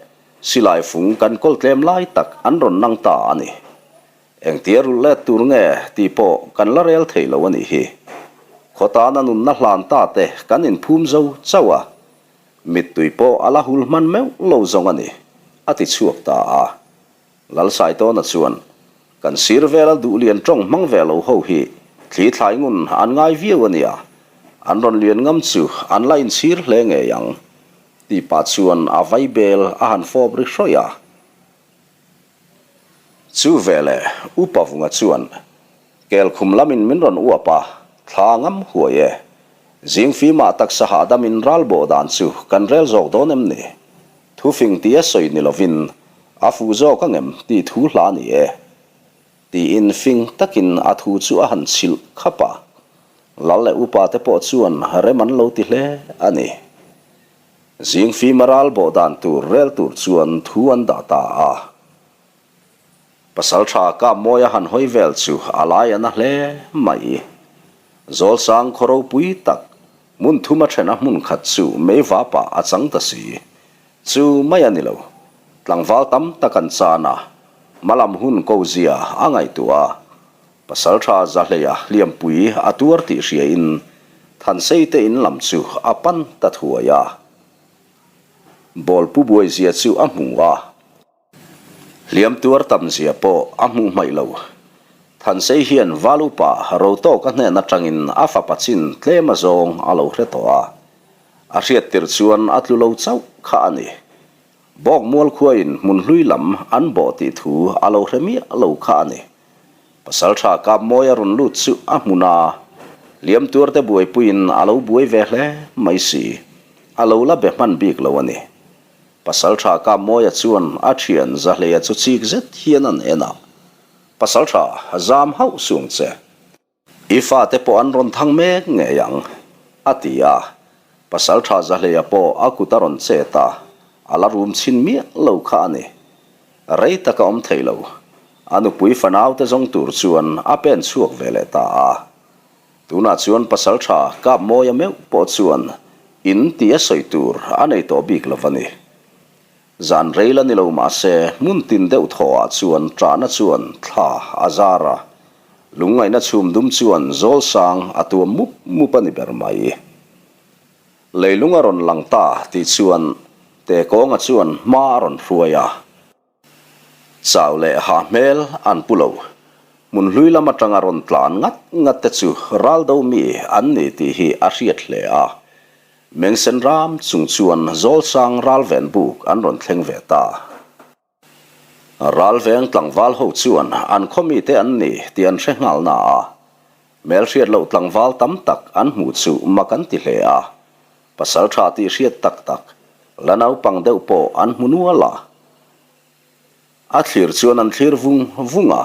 silai fung kan kawl tlem lai tak an rawn nang ta a ni. Engtia rulh let tur nge tih pawh kan la rel thei lo a nih hi. Khaw tana nunna hlan ta te kan inphum zo chauh a, mittui pawh a la hul hman meuh lo zawng a ni, a ti chhuak ta a. Lalsaitawna chuan, Kan sir vela duh lian tawng hmang ve lo ho hi thli thlai ngun an ngai viau a nia, an rawn lian ngam chu an la inchhir hle ngei ang, tih pah chuan a vaibel a han fawp ri hrawih a. Chu veleh Upa Vunga chuan Kelkhum lamin min rawn uap a, thla ngam huai e. Zingfimah taksa hahdamin ralbawh dan chu kan rel zawk dawn em ni? Thufing tia sawi ni lovin a fuh zawk angem tih thu hla ni e. Tiin fing takin a thu chu a han chhilh khap a. Lal leh upa te pawh chuan rem an lo ti hle a ni. Zingfima ral bawh dan tur rel tur chuan thu an dah ta a. Pasaltha Kapmawia han hawi vel chu a lai a na hle mai. Zawlsang khaw ropui tak hmun thum a then a hmun khat chu meivapah a chang ta si. Chu mai a ni lo. Tlangval tam tak an chan a, hmalam hun ko zia a ngaihtuah a. Pasaltha Zahleia hliampui a tuar tih hriain Thansei te in lam chu a pan ta thuai a. Bawlpu buaizia chu a hmu a. Hliam tuar tam zia pawh a hmuh hmaih lo. Thansei hian Val upa Rotawka hnen atangin a fapa chin tlem a zawng a lo hre tawh a. A hriat tirh chuan a tlu lo chauh kha a ni. Bawkmual khuain hmun hlui lam an bawh tih thu a lo hre miah lo kha a ni. Pasaltha Kapmawia rawn lut chu a hmun a, hliam tuarte buaipuiin a lo buai ve hle mai si. A lo la be hman bik lo a ni. Pasaltha Kapmawia chuan a thian Zahleia chu chik zet hian an en a, Pasaltha, zam hauh suang che. I fate pawh an rawn thang mek ngei ang. A ti a. Pasalṭha Zahleia pawh a kut a rawn chet a, a la rum chhin miah lo kha a ni. Rei tak a awm thei lo. A nupui fanaute zawng tur chuan a pen chhuak ve leh ta a. Tunah chuan pasalṭha Kapmawia meuh pawh chuan in tih a sawi tur a nei tawh bik lo va ni. Zan rei la ni lo mah se hmun tin deuh thawhah chuan ṭahna chuan thla a zar a, lungngaihna chhum dum chuan zawl sang a tuam mup mup a ni ber mai. Leilung a rawn lang ta tih chuan Tekawnga chuan hma a rawn hruai a. Chau leh ha hmel an pu lo. Hmun hlui lam atanga rawn tlan ngat ngat te chu raldo mi an ni tih hi a hriat hle a. Mengsen ram chung chuan Zawlsang ralven buk an rawn thleng ve ta. Ralveng tlangval ho chuan an khaw mite an ni tih an hre nghal na a. Hmelhriat loh tlangval tam tak an hmuh chu mak an ti hle a. Pasal tha tih hriat tak tak, la naupang deuh pawh an hmu nual a. A thlir chuan an thlir vung vung a,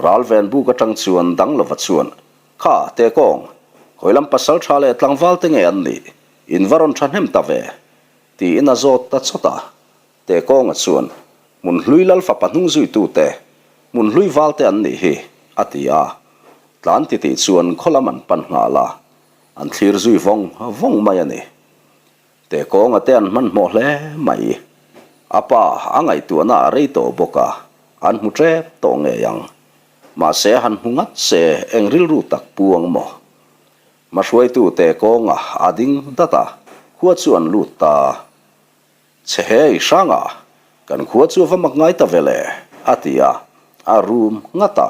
ral ven buk atang chuan dang lova chuan, Kha, Tekawng, khawi lam pasal tha leh tlangval te nge an nih? In va rawn thahnem ta ve? tiin a zawt ta chawt a. Tekawnga chuan, Hmun hlui lal fapa hnung zuitute, hmun hlui valte an nih hi, a ti a. Tlan titih chuan khaw lam an pan nghal a. An thlir zui vawng vawng mai a ni. Tekawnga te an hmanhmawh hle mai. A pa a ngaihtuahna a rei tawh bawk a, an hmu tep tawh ngei ang. Mahse han hmu ngat se eng rilru tak pu ang maw? Hmahruaitu Tekawnga a ding dat a, khua chu an lut ta. Chhe hei, Hranga, kan khua chu a va mak ngai ta ve le, a ti a, a rum ngat a.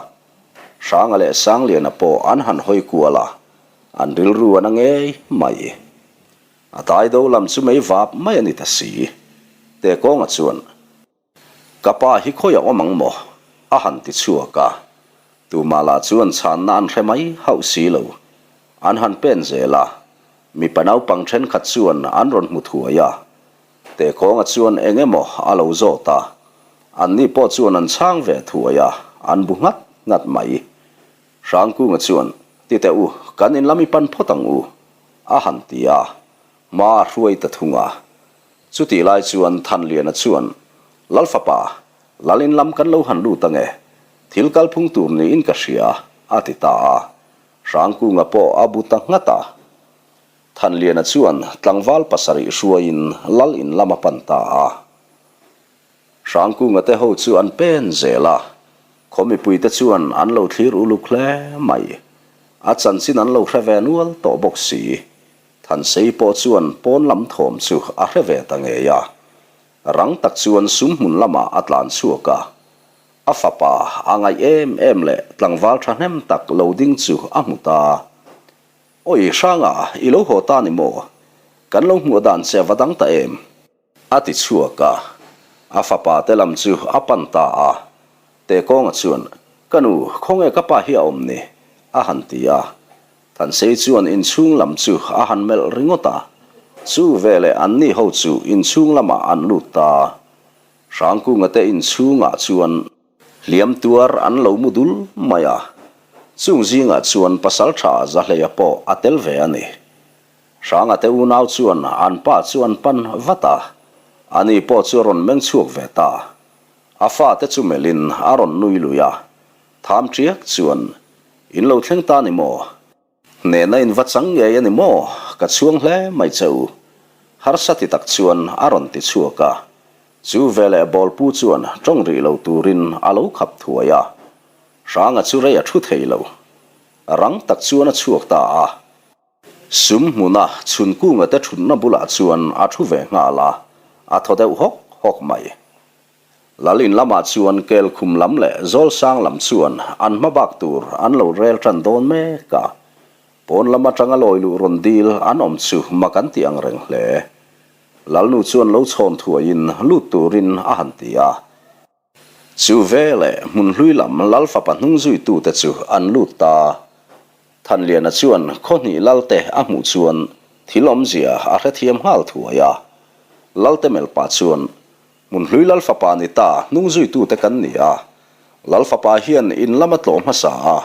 Hranga leh Sangliana pawh an han hawi kual a, an rilru an a ngei mai. A daido lam chu mei vap mai a ni ta si. Tekawnga chuan. Ka pa hi khawi a awm ang maw? a han ti chhuak a. Tumah lah chuan chhanna an hre mai hauh si lo. An han pen zel a, mipa naupang thenkhat chuan an rawn hmu thuai a. Tekawnga chuan eng emaw a lo zawt a, anni pawh chuan an chhang ve thuai a, an bu nghat nghat mai. Hrangkunga chuan, Ti teh u, kan in lam i pan phawt ang u, a han ti a, hma a hruai ta thung a. Chutih lai chuan Thanliana chuan, Lal fapa, Lal in lam kan lo han lut ange, thil kalphung tur niin ka hria, a ti ta a. Hrangkunga pawh a bu ta nghat a. Thanliana chuan tlangval pasarih hruaiin Lal in lam a pan ta a. Hrangkunga te ho chu an pen zel a, khaw mipuite chuan an lo thlir uluk hle mai. A chanchin an lo hre ve nual tawh bawk si. Thansei pawh chuan pawn lam thawm chu a hre ve ta ngei a, rang tak chuan sum hmun lamah a tlan chhuak a. A fapa a ngaih em em leh tlangval thahnem tak lo ding chu a hmu ta. Awi Hranga, i lo haw ta ni maw? Kan lo hmuh dan che a va dang ta em? A ti chhuak a, a fapa te lam chu a pan ta a. Tekawnga chuan, Ka nu, khawnge ka pa hi a awm ni? a han ti a. Thansei chuan inchhung lam chu a han melh ringawt a, chu veleh anni ho chu inchhung lamah an lut ta. Hrangkunga te inchhungah chuan hliam tuar an lo mu dul mai a, chung zingah chuan pasaltha Zahleia pawh a tel ve a ni. Hranga te unau chuan an pa chu an pan vat a, ani pawh chu a rawn meng chhuak ve ta. A fate chu melhin a rawn nui lui a, tham ṭiak chuan, In lo thleng ta ni maw? Hnehna in va chang ngei a ni maw? Ka chhuang hle mai che u. Harsa ti tak chuan a rawn ti chhuak a. Chu veleh bawlpu chuan ṭawng rih lo turin a lo khap thuai a. Hranga chu rei a ṭhu thei lo. Rang tak chuan a chhuak ta a. Sum hmuna Chhunkunga te thutna bulah chuan a thu ve nghal a, a thaw deuh hawk hawk mai. Lal in lamah chuan Kelkhum lam leh Zawlsang lam chuan an hma bak tur an lo rel tan dawn mek a. Pawn lam atanga lawi luh rawn dil an awm chu mak an ti ang reng hle. Lalnu chuan lo chhawn thuaiin lut turin a han ti a. Chu veleh hmun hlui lam Lal fapa hnung zuitute chu an lut ta. Thanliana chuan khawhnih Lalte a hmuh chuan thil awmzia a hrethiam nghal thuai a. Lalte melpa chuan, Hmun hlui Lal fapa ni ta hnung zuitute kan ni a. Lal fapa hian in lama tlawh hmasa a,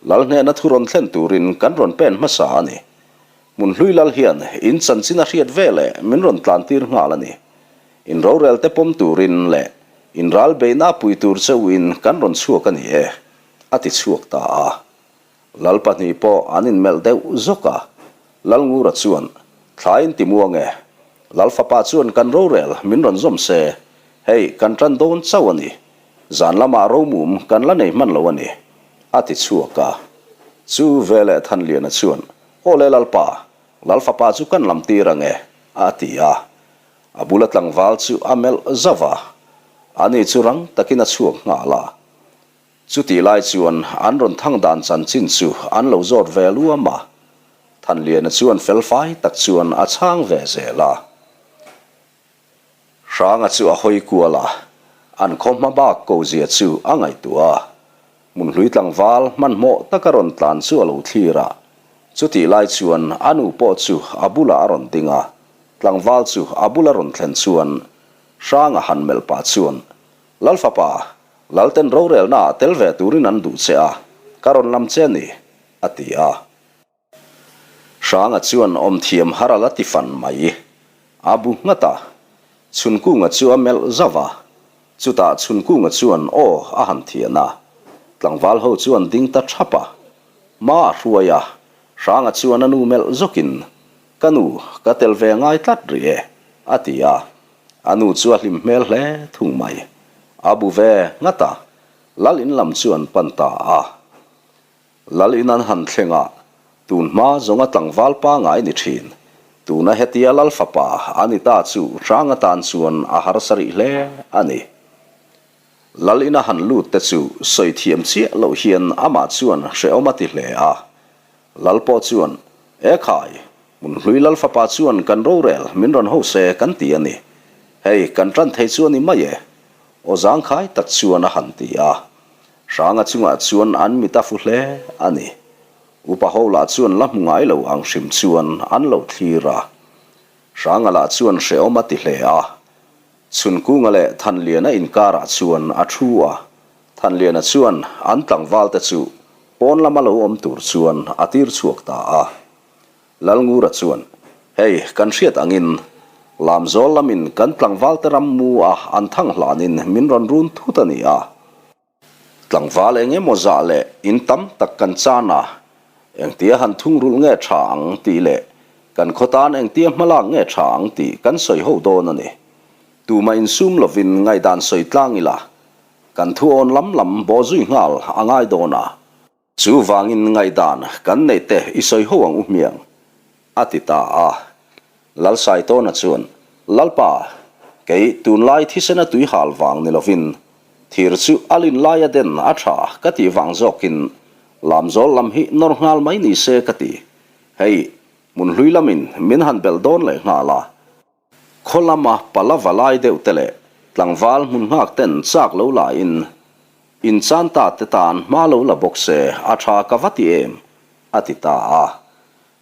Lal hnena thu rawn thlen turin kan rawn pen hmasa a ni. Hmunhlui lal hian in chanchin a hriat ve leh min rawn tlan tir nghal a ni. In rorel te pawm turin leh in ral beihna pui tur che u in kan rawn chhuak a ni e, a ti chhuak ta a. Lal pahnih pawh an inmelh deuh zawk a, Lalngura chuan, Thla in ti muang e, Lal fapa chuan kan rorel min rawn zawm se, hei kan tan dawn chauh a ni, zan lamah romum kan la nei hman lo a ni, a ti chhuak a. Chu veleh Thanliana chuan, Aw le Lalpa, Lal fapa chu kan lam tir ang e, a ti a. A bula tlangval chu a melh zauh a, ani chu rang takin a chhuak nghal a. Chutih lai chuan an rawn thang dan chanchin chu an lo zawt ve luam a, Thanliana chuan felfai tak chuan a chhang ve zel a. Hranga chu a hawi kual a, an khaw hma bak ko zia chu a ngaihtuah a. Hmunhlui tlangval hmanhmawh taka rawn tlan chu a lo thlir a, chutih lai chuan a nu pawh chu a bulah a rawn ding a, tlangval chu a bula rawn thlen chuan Hranga han melh pah chuan Lalfapa, Lalten rorelnaah tel ve turin an duh che a, ka rawn lam che a ni, a ti a. Hranga chuan awmthiam har a la ti fan mai. A bu nghat a, Chhunkunga chu a melh zauh a. Chutah Chhunkunga chuan aw a han thian a. Tlangval ho chu an ding ta thap a. Hma a hruai a, Hranga chuan a nu melh zawkin, Ka nu, ka tel ve ngai tlat rih e, a ti a. A nu chu a hlim hmel hle thung mai. A bu ve nghat a, Lal in lam chu an pan ta a. Lal in an han thleng a, tun hma zawnga tlangval pangai ni thin. Tuna hetia Lal fapa a ni ta chu hrang atan chuan a harsa rih hle a ni. Lal in a han lut te chu sawi thiam chiah loh hian amah chuan hrehawm a ti hle a. Lal pawh chuan, E khai, Hmunhlui Lal fapa chuan kan rorel min rawn ho se kan ti a ni. Hei, kan tan thei chu a ni mai e. Aw zangkhai tak chuan a han ti a. Hranga chungah chuan an mit a fu hle a ni. Upa ho lah chuan la hmu ngai lo ang hrim chuan an lo thlir a. Hranga lah chuan hrehawm a ti hle a. Chhunkunga leh Thanliana inkarah chuan a thu a, Thanliana chuan an tlangvalte chu pawn lama lo awm tur chuan a tir chhuak ta a. Lalngura chuan, Hei, kan hriat angin Lamzawl lamin kan tlangvalte ram mu a an thang hlanin min rawn run thut a ni a. Tlangval eng emaw zah leh in tam tak kan chan a, engtia han thungrulh nge tha ang tih leh kan khaw tan engtia hmalak nge tha ang tih kan sawi ho dawn a ni. Tumah insum lovin ngaihdan sawi tlang ila, kan thu awn lam lam bawhzui nghal a ngai dawn a. Chuvangin ngaihdan kan neih te i sawi ho ang u hmiang, a ti ta a. Lalsaitawna chuan, Lalpa, kei tunlai thisena tui hal vang ni lovin, thir chu a lin laia den a tha ka tih vang zawkin Lamzawl lam hi nawr nghal mai ni se ka ti. Hei, hmunhlui lamin min han belh dawn leh nghal a. Khaw lama pala va lai deuh te leh tlangval hmun nghak ten chak lo la in in chan ta te tan hma lo la bawk se a tha ka va ti em? a ti ta a.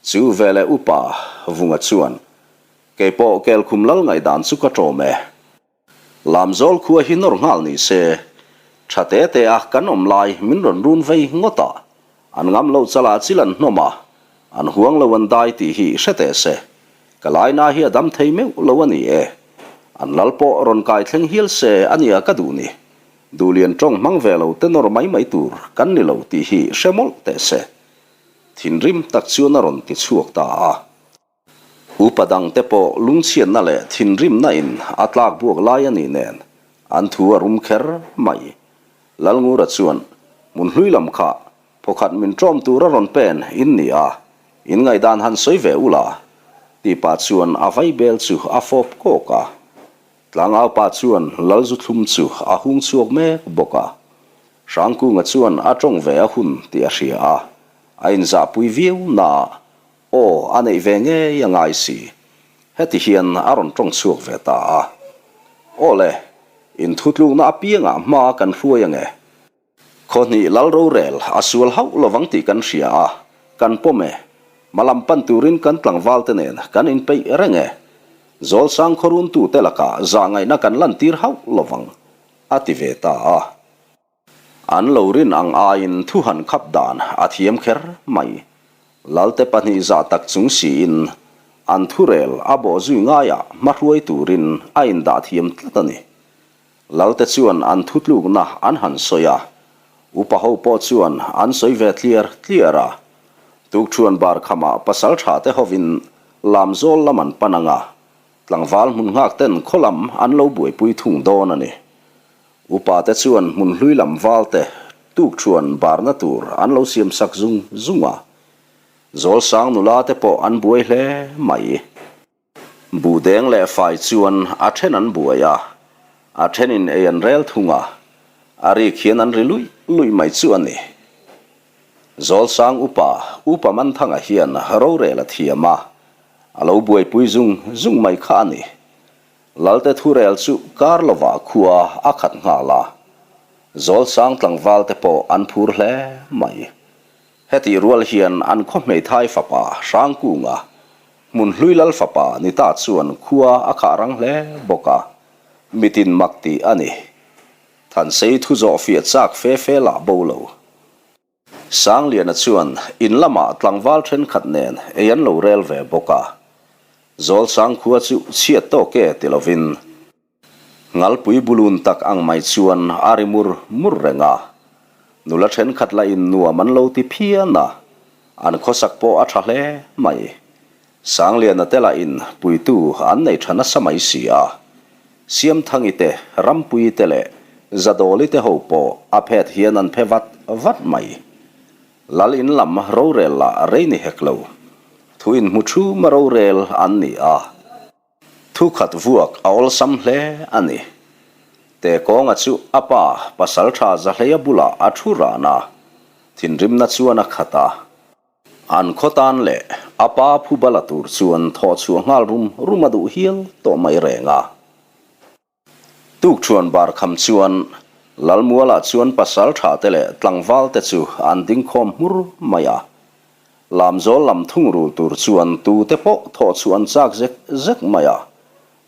Chu veleh upa Vunga chuan, Keipawh Kelkhum lal ngaihdan chu ka tawm e. Lamzawl khua hi nawr nghal ni se, tha te te a kan awm lai min rawn run vei ngawt a, an ngam lo chalah chil an hnawm a, an huang lo an dai tih hi hre teh se, ka laina hi a dam thei meuh lo a ni e. An lal pawh rawn kai thleng hial se a nia ka duh ni. Duhlian tawng hmang ve lo te nawr mai mai tur kan ni lo tih hi hre mawlh teh se. Thinrim tak chuan a rawn ti chhuak ta a. Upa dangte pawh lungchhiatna leh thinrimna in a tlak buak lai a nih nen an thu a rum kher mai. Lalngura chuan, Hmunhlui lam kha phawkhat min ṭawm tur a rawn pen in ni a, in ngaihdan han sawi ve ula, tih pah chuan a vaibel chu a fawp kawk a. Tlangaupa chuan Lalzuthlum chu a hung chhuak mek bawk a. Hrangkunga chuan a ṭawng ve a hun tih a hria a, a inzahpui viau naah Aw, a neih ve ngei a ngai si. Heti hian a rawn tawng chhuak ve ta a. Aw le, inthutlukna apiangah hma kan hruai ange. Khawhnih lal rorel a sual hauh lovang tih kan hria a, kan pawm e. Hmalam pan turin kan tlangvalte nen kan inpeih reng e. Zawlsang khawruntute lakah zahngaihna kan lantir hauh lovang, a ti ve ta a. An lo rin ang aiin thu han khap dan a thiam kher mai. Lalte pahnihzah tak chung siin an thurel a bawh zui ngaiah hmahruai turin a indah thiam tlat a ni. Lalte chuan an thutlukna an han sawi a, upa ho pawh chuan an sawi ve tliar tliar a. Tukṭhuan bar khamah pasalṭha te hovin Lamzawl lam an pan ang a, tlangval hmun nghak ten khaw lam an lo buaipui thung dawn a ni. Upa te chuan hmun hlui lam val te tukṭhuan barna tur an lo siam sak zung zung a. Zawlsang nula te pawh an buai hle mai. Buhdeng leh fai chuan a then an buai a, a thenin ei an rel thung a, a rik hian an ri luih luih mai chu a ni. Zawlsang upa, Upa Manthanga hian rorel a thiam a, a lo buaipui zung zung mai kha a ni. Lalte thurel chu kar lovah khua a khat nghal a, Zawlsang tlangval te pawh an phur hle mai. Hetih rual hian an khaw hmeithai fapa Hrangkunga, hmun hlui lal fapa ni ta chuan khua a khah rang hle bawk a, mitin mak tih a ni. Thansei thu zawh fiah chak fe fe lah bo lo. Sangliana chuan in lamah tlangval thenkhat nen ei an lo rel ve bawk a, Zawlsang khua chu chhiat tawk e ti lovin, Ngalpui bulun tak ang mai chuan a ri mur mur reng a. Nula thenkhat lah in nuam an lo ti phian a, an khawsak pawh a tha hle mai. Sangliana te lah in puitu an nei tha nasa mai si a. Siamthangi te, Rampuii te leh Zadawli te ho pawh a phet hian an phe vat vat mai. Lal in lam rorel lah rei ni hek lo. Thu inhmu thuma rorel an ni a. Thu khat vuak a awlsam hle a ni. Tekawnga chu a pa pasaltha Zahleia bulah a thu ran a, thinrimna chuan a khat a. An khaw tan leh a pa phubala tur chuan thawh chhuah nghal rum rum a duh hial tawh mai reng a. Tukṭhuan bar kham chuan Lalmualah chuan pasalṭha te leh tlangval te chu an ding khawm hmur mai a. Lamzawl lam thungrul tur chuan tute pawh thawh chhuah an chak zek zek mai a.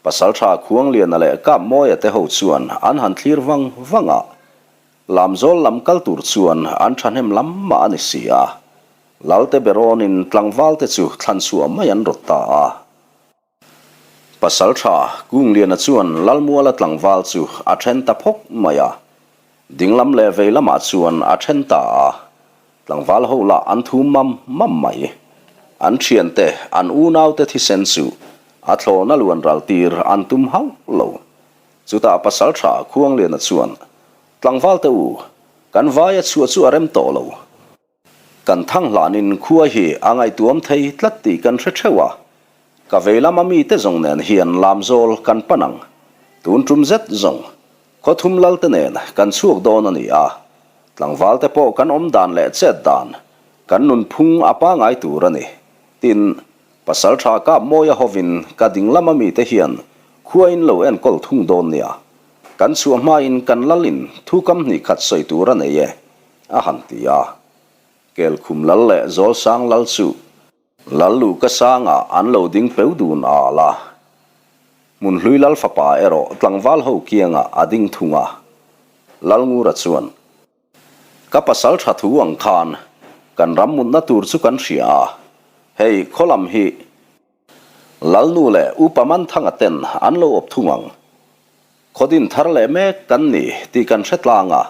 Pasalṭha Khuangliana leh Kapmawia te ho chuan an han thlir vang vang a. Lamzawl lam kal tur chuan an ṭhahnem lam mah a ni si a. Lalte berawnin tlangval te chu thlan chhuah mai an rawt ta a. Pasalṭha Kungliana chuan Lalmuala tlangval chu a ṭhen ta phawk mai a, dinglam leh vei lamah chuan a ṭhen ta a, tlangval ho lah an thum mam mam mai. An ṭhiante, an unaute thisen chu a thlawna luan ral tir an tum hauh lo. Chutah Pasalṭha Khuangliana chuan, Tlangvalte u, kan vaia chhuah chu a rem tawh lo. Kan thang hlanin khua hi a ngaihtuam thei tlat tih kan hre theuh a, ka vei lama mite zawng nen hian lamzawl kan pan ang. Tun tum zet zawng, khawthum lalte nen kan chhuak dawn a ni a, tlangvalte pawh kan awm dan leh chet dan, kan nunphung a pangai tur a ni. Tin, pasaltha Kapmawia hovin ka ding lama mite hian khua in lo enkawl thung dawn nia. Kan chhuah hmain kan lalin thu kam hnih khat sawi tur a nei e. A han ti a. Kelkhum lal leh Zawlsang lal chu lal luhka sangah an lo ding peu dun al a. Hmunhlui lal fapa erawh tlangval ho kiangah a ding thung a. Lalngura chuan, Ka pasal tha thu ang khan kan ram mutna tur chu kan hria a, hei khaw lam hi Lalnu leh Upa Manthanga ten an lo awp thung ang. Khaw din thar leh mek kan ni tih kan hre tlang a,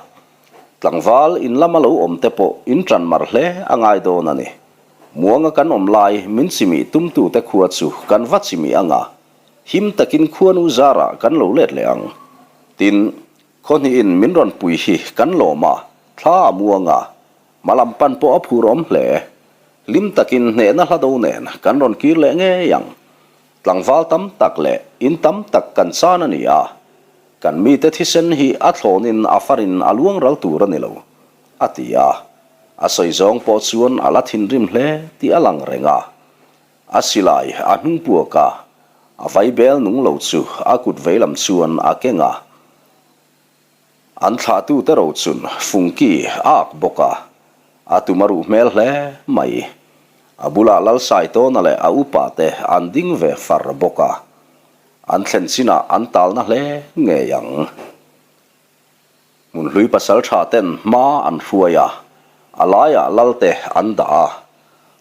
tlangval in lama lo awm te pawh in ṭan mar hle a ngai dawn a ni. Muanga kan awm lai min chimih tumtute khua chu kan va chimih ang a, him takin khuanu zarah kan lo let leh ang. Tin, khaw hnihin min rawn pui hi kan lawm a, thla a muang a, hma lam pan pawh a phur awm hle. Hlim takin hnehna hla do nen kan rawn kir leh ngei ang. Tlangval tam tak leh in tam tak kan chan a ni a, kan mite thisen hi a thlawnin a farin a luang ral tur a ni lo, a ti a. A sawi zawng pawh chuan a la thinrim hle tih a lang reng a. A silai a hnung puak a, a vaibel nung lo chu a kut veilam chuan a keng a. An thlahtute ro chun Fungki a ak bawk a, a tum a ruh hmel hle mai. A bulah Lalsaitawna leh a upa te an ding ve far bawk a, an thlen chinah an talna hle ngei ang. Hmunhlui pasaltha ten hma an hruai a, a laiah Lalte an dah a.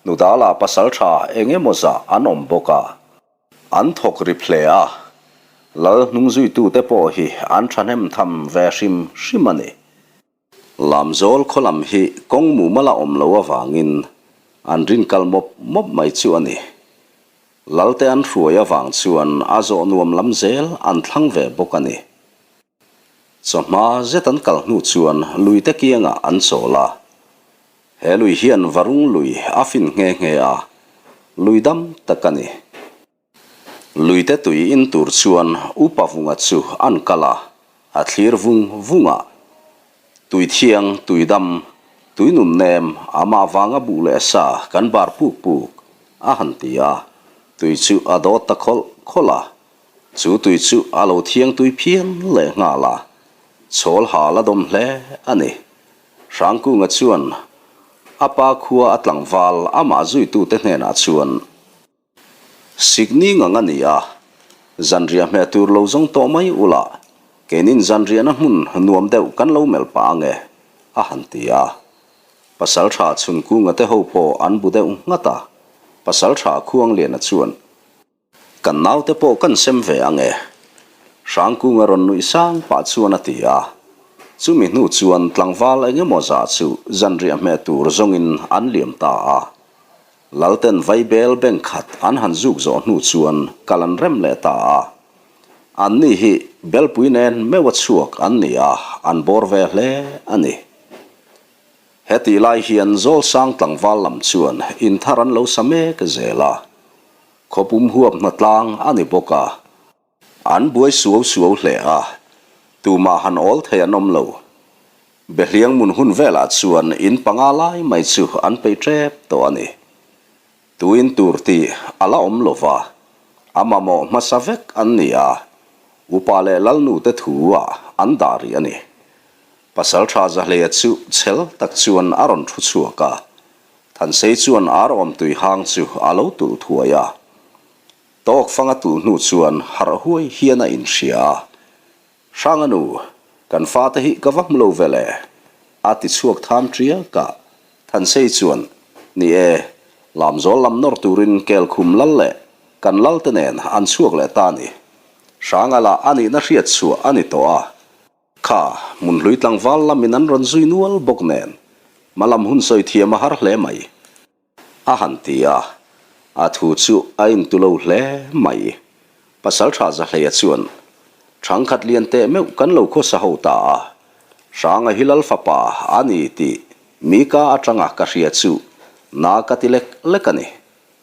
Hnudala pasalṭha eng emaw zah an awm bawk a. An thawk rip hle a, lal hnungzuitute pawh hi an ṭhahnem tham ve hrim hrim a ni. Lamzawl khaw lam hi kawng mumal a awm lo avangin an rin kal mawp mawp mai chu a ni. Lalte an hruai avang chuan a zawh nuam lam zel an thlang ve bawk a ni. Chawhma zet an kal hnu chuan luite kiangah an chawl a. He lui hian Varung lui a fin nghe nghe a, lui dam tak a ni. Luite tui in tur chuan Upa Vunga chu an kal a, a thlir vung vung a. Tui thiang, tui dam, tui nun nem, amah vanga buh leh sa kan bar puk puk, a han ti a. Tui chu a dawt ta khawlh khawlh a. Chu tui chu a lo thiang tui phian leh nghal a, chhawl ha la dawm hle a ni. Hrangkunga chuan a pa khua a tlangval amah zuitute hnenah chuan, Sikni ngang a ni a, zanriah hmeh tur lo zawng tawh mai ula, keinin zanriahna hmun nuam deuh kan lo melh pah ange, a han ti a. Pasalṭha Chhunkunga te ho pawh an bu deuh nghat a, Pasalṭha Khuangliana chuan, Kan naute pawh kan sem ve ang e. Hrangkunga rawn nuih sang pah chuan a ti a. Chumi hnu chuan tlangval eng emaw zah chu zanriah hmeh tur zawngin an liam ta a. Lalten vaibel bank khat an han zuk zawh hnu chuan kal an rem leh ta a. Anni hi belpui nen meuha chhuak an ni a, an bawr ve hle a ni. Hetih lai hian Zawlsang tlangval lam chuan inthar an lo sa mek zel a. Khawpum huap hnatlang a ni bawk a, an buai suau suau hle a, tumah han awl thei an awm lo. Behliang mun hun velah chuan in panga lai mai chu an peih tep tawh a ni. Tuin tur tih a la awm lo va, a mamawh hmasa vek an ni a, upa leh lalnu te thu ah an dah rih a ni. Pasaltha Zahleia chu chhel tak chuan a rawn thu chhuak a, Thansei chuan ar awm tui hang chu a lo tulh thuai a. Tawk fanga tulh hnu chuan harh huai hian a inhria a. Hranga nu, kan fate hi ka va hmu lo ve le, a ti chhuak tham ṭiak a. Thansei chuan, Ni e, Lamzawl lam nawr turin Kelkhum lal leh kan lalte nen an chhuak leh ta ni. Hranga lah a nihna hriat chhuah a ni tawh a. Kha, hmunhlui tlangval lamin an rawn zui nual bawk nen, hmalam hun sawi thiam a har hle mai. A han ti a, a thu chu a intu lo hle mai. Pasalṭha Zahleia chuan, Ṭhangkhat lian teh meuh kan lo khawsa ho ta a, Hranga hi Lal fapa a ni tih mi ka aṭanga ka hria chu na ka ti lek lek a ni.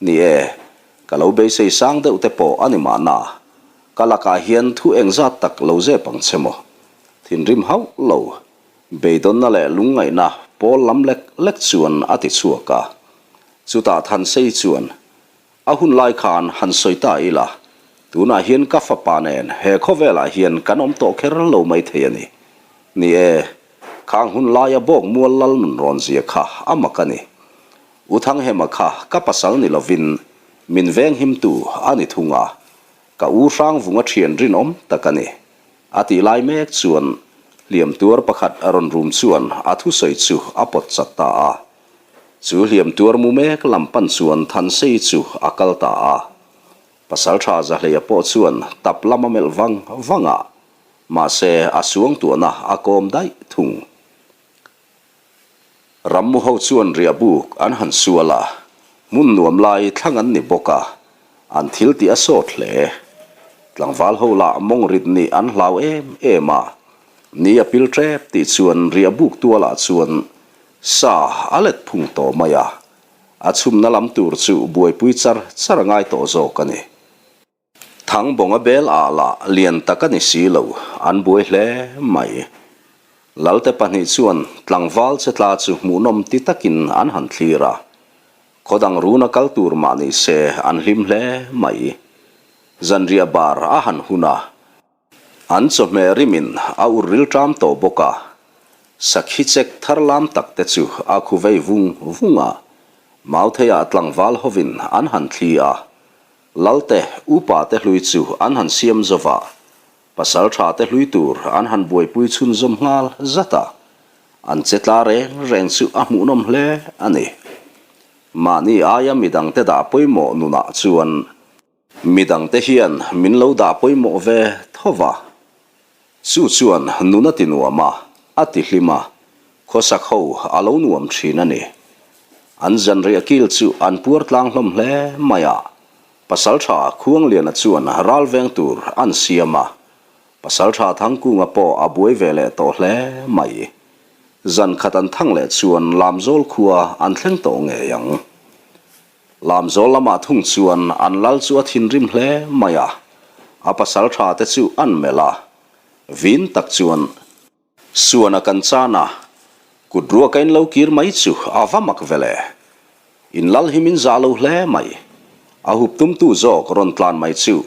Ni e, ka lo beisei sang deuh te pawh a ni mahna, ka lakah hian thu engzat tak lo zep ang che maw? Thinrim hauh lo, beidawnna leh lungngaihna pawl lam lek lek chuan a ti chhuak a. Chutah Thansei chuan, A hun lai khan han sawi ta ila, tunah hian ka fapa nen he khawvelah hian kan awm tawh kher lo mai thei a ni. Ni e, khang hun laia bawk mual lal nun rawn zia kha a mak a ni. U Thanghema kha ka pasal ni lovin min venghimtu a ni thung a, ka u Hrangvunga thian rinawm tak a ni. A tih lai mek chuan hliam tuar pakhat a rawn rum chuan a thusawi chu a pawt chat ta a. Chu hliam tuar mu mek lam pan chuan Thansei chu a kal ta a. Pasaltha Zahleia pawh chuan tap lam a melh vang vang a, mahse a suangtuahna a kawm daih thung. Rammu ho chuan riah buk an han sual a, hmun nuam lai thlang an ni bawk a, an thil tih a sawt hle. Tlangval ho lah mawng rit nih an hlau em em a, ni a pil tep tih chuan riah buk tualah chuan sa a let phung tawh mai a, a chhumna lam tur chu buaipui char char a ngai tawh zawk a ni. Thangbawnga bel ah lah lian tak a ni si lo, an buai hle mai. Lalte pahnih chuan tlangval che tla chu hmuhnawm ti takin an han thlir a, khaw dang runa kal tur mah ni se an hlim hle mai. Zanriah bar a han hun a, an chawhmeh rimin a ur rilṭam tawh bawk a, sakhi chek thar lam tak te chu a khu vei vung vung a, Mautheiah tlangval hovin an han thli a, Lalte upa te hlui chu an han siam zova, pasal tha te hlui tur an han buaipui chhunzawm nghal zat a, an che tla reng reng chu a hmuhnawm hle a ni. Mahni aia midangte dah pawimawh nunah chuan midangte hian min lo dah pawimawh ve tho va. Chu chuan nun a ti nuam a, a ti hlim a, khawsak ho a lo nuam thin a ni. An zanriah kil chu an puar tlang hlawm hle mai a, Pasaltha Khuangliana chuan ral veng tur an siam a, Pasaltha Thangkunga pawh a buai ve leh tawh hle mai. Zan khat an thang leh chuan Lamzawl khua an thleng tawh ngei ang. Lamzawl lamah thung chuan an lal chu a thinrim hle mai a, a pasaltha te chu an melh a, vin tak chuan. Suana kan chan a, kut ruaka in lo kir mai chu a va mak ve le. In lal hi min zah lo hle mai. A hup tumtu zawk rawn tlan mai chu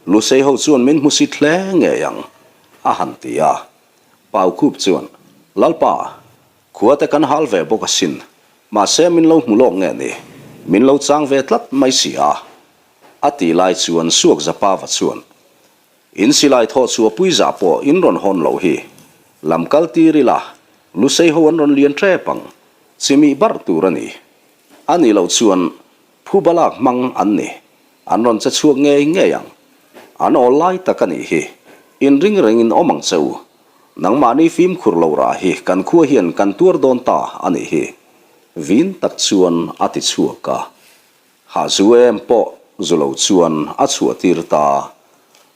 Lusei ho chuan min hmusit hle ngei ang, a han ti a. Paukhup chuan, Lalpa, khua te kan hal ve bawk asin, mahse min lo hmu lawk nge ni, min lo chang ve tlat mai si a, a ti lai chuan Suakzapava chuan, In silai thawh chhuah pui zah pawh in rawn hawn loh hi. Lam kal tir ila, Lusei ho an rawn lian tep ang. Chimih barh tur a ni. A nih loh chuan phuba lak hmang an ni. An rawn che chhuak ngei ngei ang. An awl lai tak a nih hi. In ring rengin awm ang che u. Nangmahni fimkhur lo rah hi kan khua hian kan tuar dawn ta a nih hi. Vin tak chuan a ti chhuak a. Ha zu em pawh zu lo chuan a chhuah tir ta.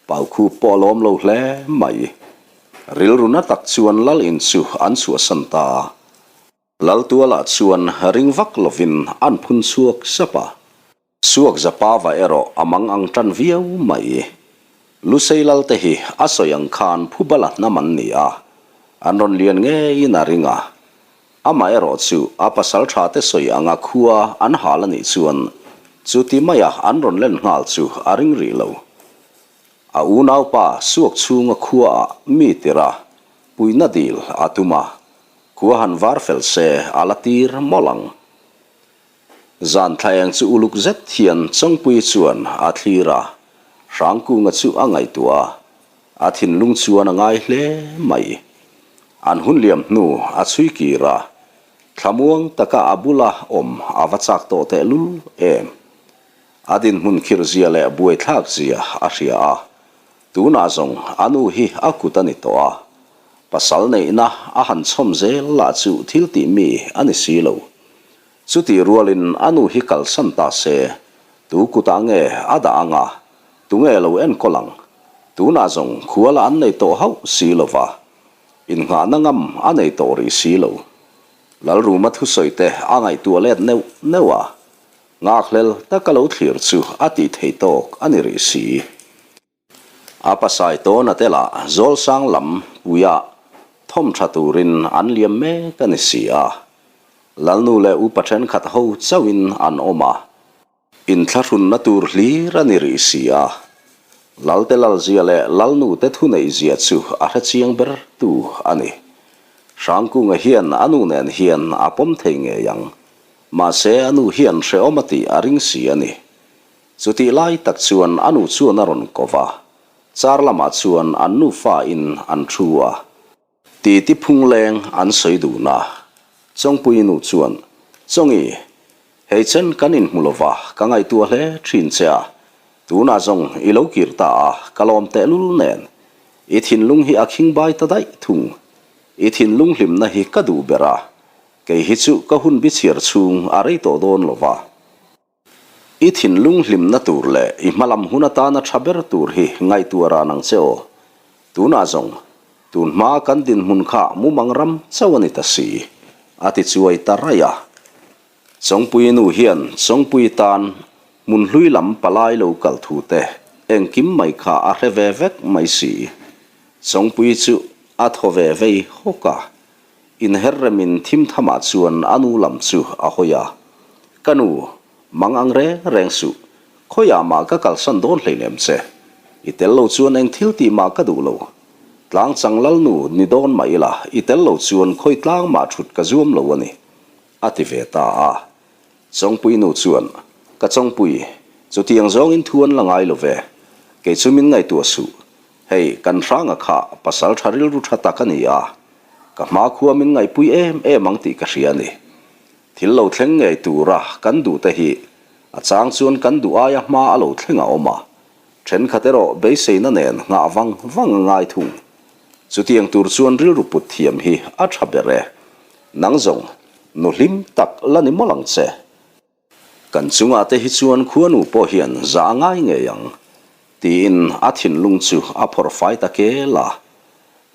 Paukhup pawh a lawm lo hle mai. Rilru na tak chuan lal in chu an chhuahsan ta. Laltualah chuan ring vak lovin an phun chhuak sap a. Suak Zapava erawh a mang ang tan viau mai. Lusei lal te hi a sawi ang khan phubala hnam an ni a, an rawn lian ngeiin a ring a. Amaherawh chu a pasal tha te sawi anga khua an hal a nih chuan chuti maia an rawn len nghal chu a ring rih lo. A unaupa suak chhunga khuaah mi tirh a, puihna dil a tum a, khua han var fel se a la tir mawlh ang. Zan thlaeng chu uluk zet hian Chawngpuii chuan a thlir a, Hrangkunga chu a ngaihtuah a, A thinlung chuan a ngai hle mai. An hun liam hnu a chhui kir a, thlamuang taka a bula awm a va chak tawh tehlul em. A dinhmun khirh zia leh buaithlak zia a hria a, tunah zawng a nu hi a kut a ni tawh a, pasal neihna a han chhawm zel lah chu thil tih mi a ni si lo. Chutih rualin a nu hi kalsan ta se, tu kutah nge a dah ang a, Tunge lo enkawl ang? Tunah zawng khuala an nei tawh hauh si lo va, innghahna ngam a nei tawh rih si lo. Lalruma thusawi te a ngaihtuah let neuh neuh a, nghakhlel taka lo thlir chu a tih thei tawk a ni rih si. A pasai tawna te lah Zawlsang lam puia thawm tha turin an liam mek a ni si a. Lalnu leh upa thenkhat ho chauhin an awm a. Inthlahrunna tur hlir a ni rih si a, Lalte Lalzia leh Lalnute thuneihzia chu a hrechiang ber tu a ni. Hrangkunga hian a nu nen hian a pawm thei ngei ang. Mahse a nu hian hrehawm a tih a ring si a ni. Chutih lai tak chuan a nu chuan a rawn ko va, car lamah chuan an nufa in an thu a. Titi phungleng an sawi dun a, Chawngpui nu chuan, Chawngi, hei chen kan inhmu lo va, ka ngaihtuah hle thin che a, tunah zawng i lo kir ta a, ka lawm tehlul nen. I thinlung hi a khingbai ta daih thung. I thinlung hlimna hi ka duh ber a, kei hi chu ka hun bichhiar chhung a rei tawh dawn lo va. I thinlung hlimna tur leh i hmalam hun atana tha ber tur hi ngaihtuah ran ang che aw. Tunah zawng, tun hma kan dinhmun kha mumang ram chauh a ni ta si, a ti chuai ta raih a. Chawngpui nu hian Chawngpui tan hmun hlui lam palai lo kal thu te engkim mai kha a hre ve vek mai si. Chawngpui chu a thaw ve vei hawk a. Inher remin thim thamah chuan a nu lam chu a hawi a, Ka nu, mang ang reng reng suh, khawiah mah ka kalsan dawn hleinem che. I tel lo chuan eng thil tih mah ka duh lo. Tlang chang lal nu ni dawn mah ila, i tel lo chuan khawi tlang mah thut ka zuam lo a ni, a ti ve ta a. Chawngpui nu chuan, Ka Chawngpui, chutiang zawngin thu an la ngai lo ve. Kei chu min ngaihtuah suh. Hei, kan hranga kha pasal tha rilru tha tak a ni a, ka hma khua min ngaihpui em em ang tih ka hria a ni. Thil lo thleng ngei tura kan duhte hi a chang chuan kan duh aia hma a lo thleng a awm a, thenkhat erawh beiseina nen nghah vang vang a ngai thung. Chutiang tur chuan rilru put thiam hi a tha ber e. Nang zawng, nu hlim tak la ni mawlh ang che. Kan chungah te hi chuan khuanu pawh hian zah a ngai ngei ang, tiin a thinlung chu a phawrh fai ta kel a.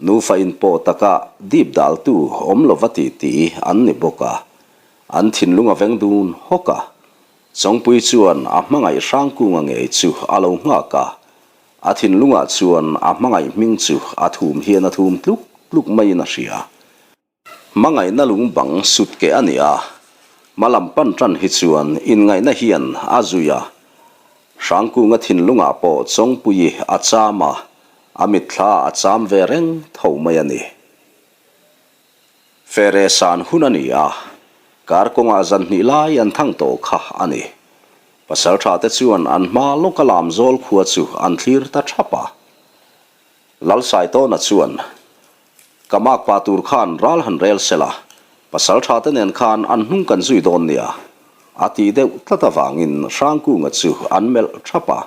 Nufa inpawh taka dip daltu awm lova ti ti an ni bawk a, an thinlung a veng dun hawk a. Chawngpui chuan a hmangaih Hrangkunga ngei chu a lo nghak a, a thinlungah chuan a hmangaih hming chu a thum hian a thum tluk tluk maiin a hria. Hmangaihna lung bang sut keh a ni a, hma lam pan tan hi chuan inngaihna hian a zui a. Hrangkunga thinlungah pawh Chawngpuii a cham a, a mitthla a cham ve reng tho mai a ni. Fere san hun a ni a, kar kawngah zan hnih lai an thang tawh kha a ni. Pasaltha te chuan an hma lawka lamzawl khua chu an thlir ta thap a. Lalsaitawna chuan Ka makpa tur khan ral han rel sela, pasal tha te nen khan an hnung kan zui dawn nia, a ti deuh tlat avangin Hrangkunga chu an melh thap a.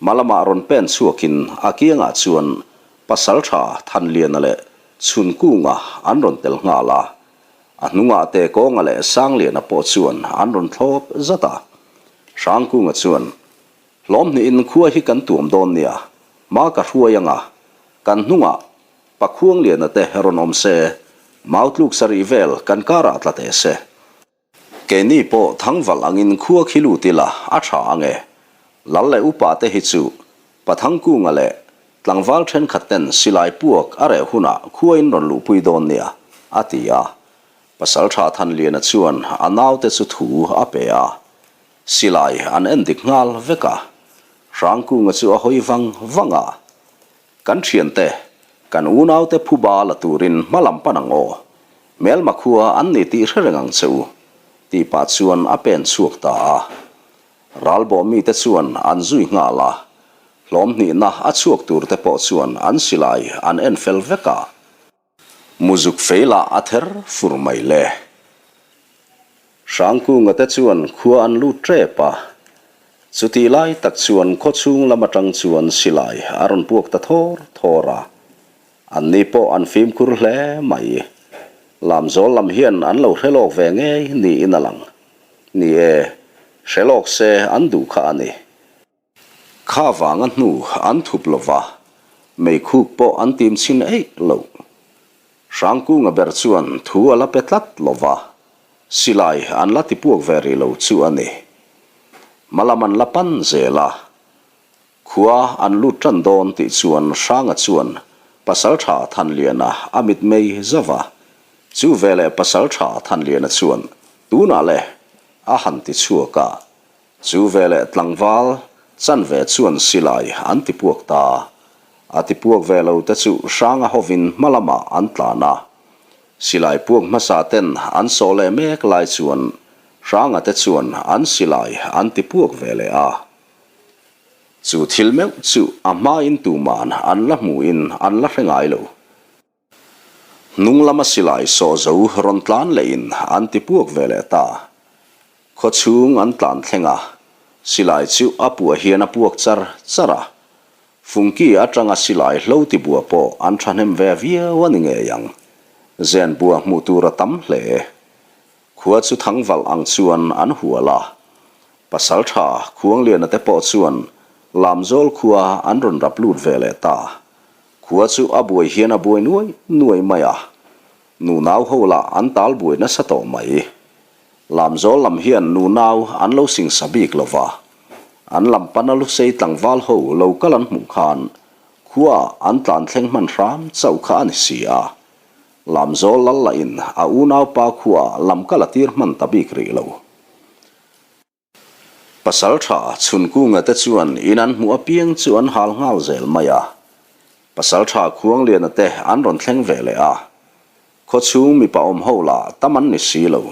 Hma lamah rawn pen chhuakin a kiangah chuan pasal tha Thanliana leh Chhunkunga an rawn tel nghal a. A hnungah Tekawnga leh Sangliana pawh chuan an rawn thlawp zat a. Hrangkunga chuan, Hlawm hnihin khua hi kan tuam dawn nia, hma ka hruai anga, kan hnungah Pakhuangliana te rawn awm se, mau tluk sarih vel kan karah tla teh se. Keini pawh thangval angin khua khi lut ila a tha ang e. Lal leh upa te hi chu Pathangkunga leh tlangval thenkhat ten silai puak a reh hunah khua in rawn luhpui dawn nia, a ti a. Pasaltha Thanliana chuan a naute chu thu a pe a. Silai an en dik nghal vek a, Hrangkunga chu a hawi vang vang a. Kan thiante, kan unaute phuba la turin hma lam pan ang aw, hmelma khua an ni tih hre reng ang che u, tih pah chuan a pen chhuak ta a. Ralbawh mite chuan an zui nghal a, hlawm hnihna a chhuak turte pawh chuan an silai an en fel vek a. Muzuk fei lah a ther fur mai le. Hrangkunga te chuan khua an lut tep a, chutih lai tak chuan khawchhung lam atang chuan silai a rawn puak ta thawr thawr a, anni pawh an fimkhur hle mai. Lamzawl lam hian an lo hre lawk ve ngei niin a lang. Ni e, hre lawk se an duh kha a ni. Kha vanga hnu an thup lo va, meikhuk pawh an tim chhin eih lo. Hrangkunga ber chuan thu a la pe tlat lo va, silai an la tipuak ve rih lo chu a ni. Hmalam an la pan zel a, khua an lut tan dawn tih chuan Hranga chuan Pasaltha Thanliana a mitmei zauh a, chu veleh Pasaltha Thanliana chuan tunah le a han ti chhuak a, Chu veleh tlangval chanve chuan silai an ti puak ta. A ti puak ve lo te chu hranga hovin hma lamah an tlan a. Silai puak hmasa ten an sawh leh mek lai chuan hranga te chuan an silai an ti puak ve leh a. Chu thil meuh chu a hmain tuman an la hmuhin an la hre ngai lo. Hnung lama silai sawh zo rawn tlan lehin an ti puak ve leh ta. Khaw chhung an tlan thleng a, silai chu a puah hian a puak char char a. Fungki atanga silai hlo ti bua pawh an thahnem ve viau a ni ngei ang. Zen bua hmuh tur a tam hle. Khua chu thangvalh ang chuan an hual a. Pasaltha Khuangliana te pawh chuan Lamzawl khua an rawn rap lut ve leh ta. Khua chu a buai hian a buai nuai nuai mai a, nunau ho lah an tal buai nasa tawh mai. Lamzawl lam hian nunau an lo singsa bik lo va, an lam pana lusei tlangval ho lo kal an hmuh khan khua an tlan thleng hman hram chauh kha a ni si a. Lamzawl lal lahin a unaupa khua lam kal a tir hman ta bik rih lo. Pasal tha Chhunkunga te chuan in an hmuh apiang chu an hal nghal zel mai a. Pasal tha Khuangliana te an rawn thleng ve leh a. Khawchhung mipa awm ho lah tam an ni si lo.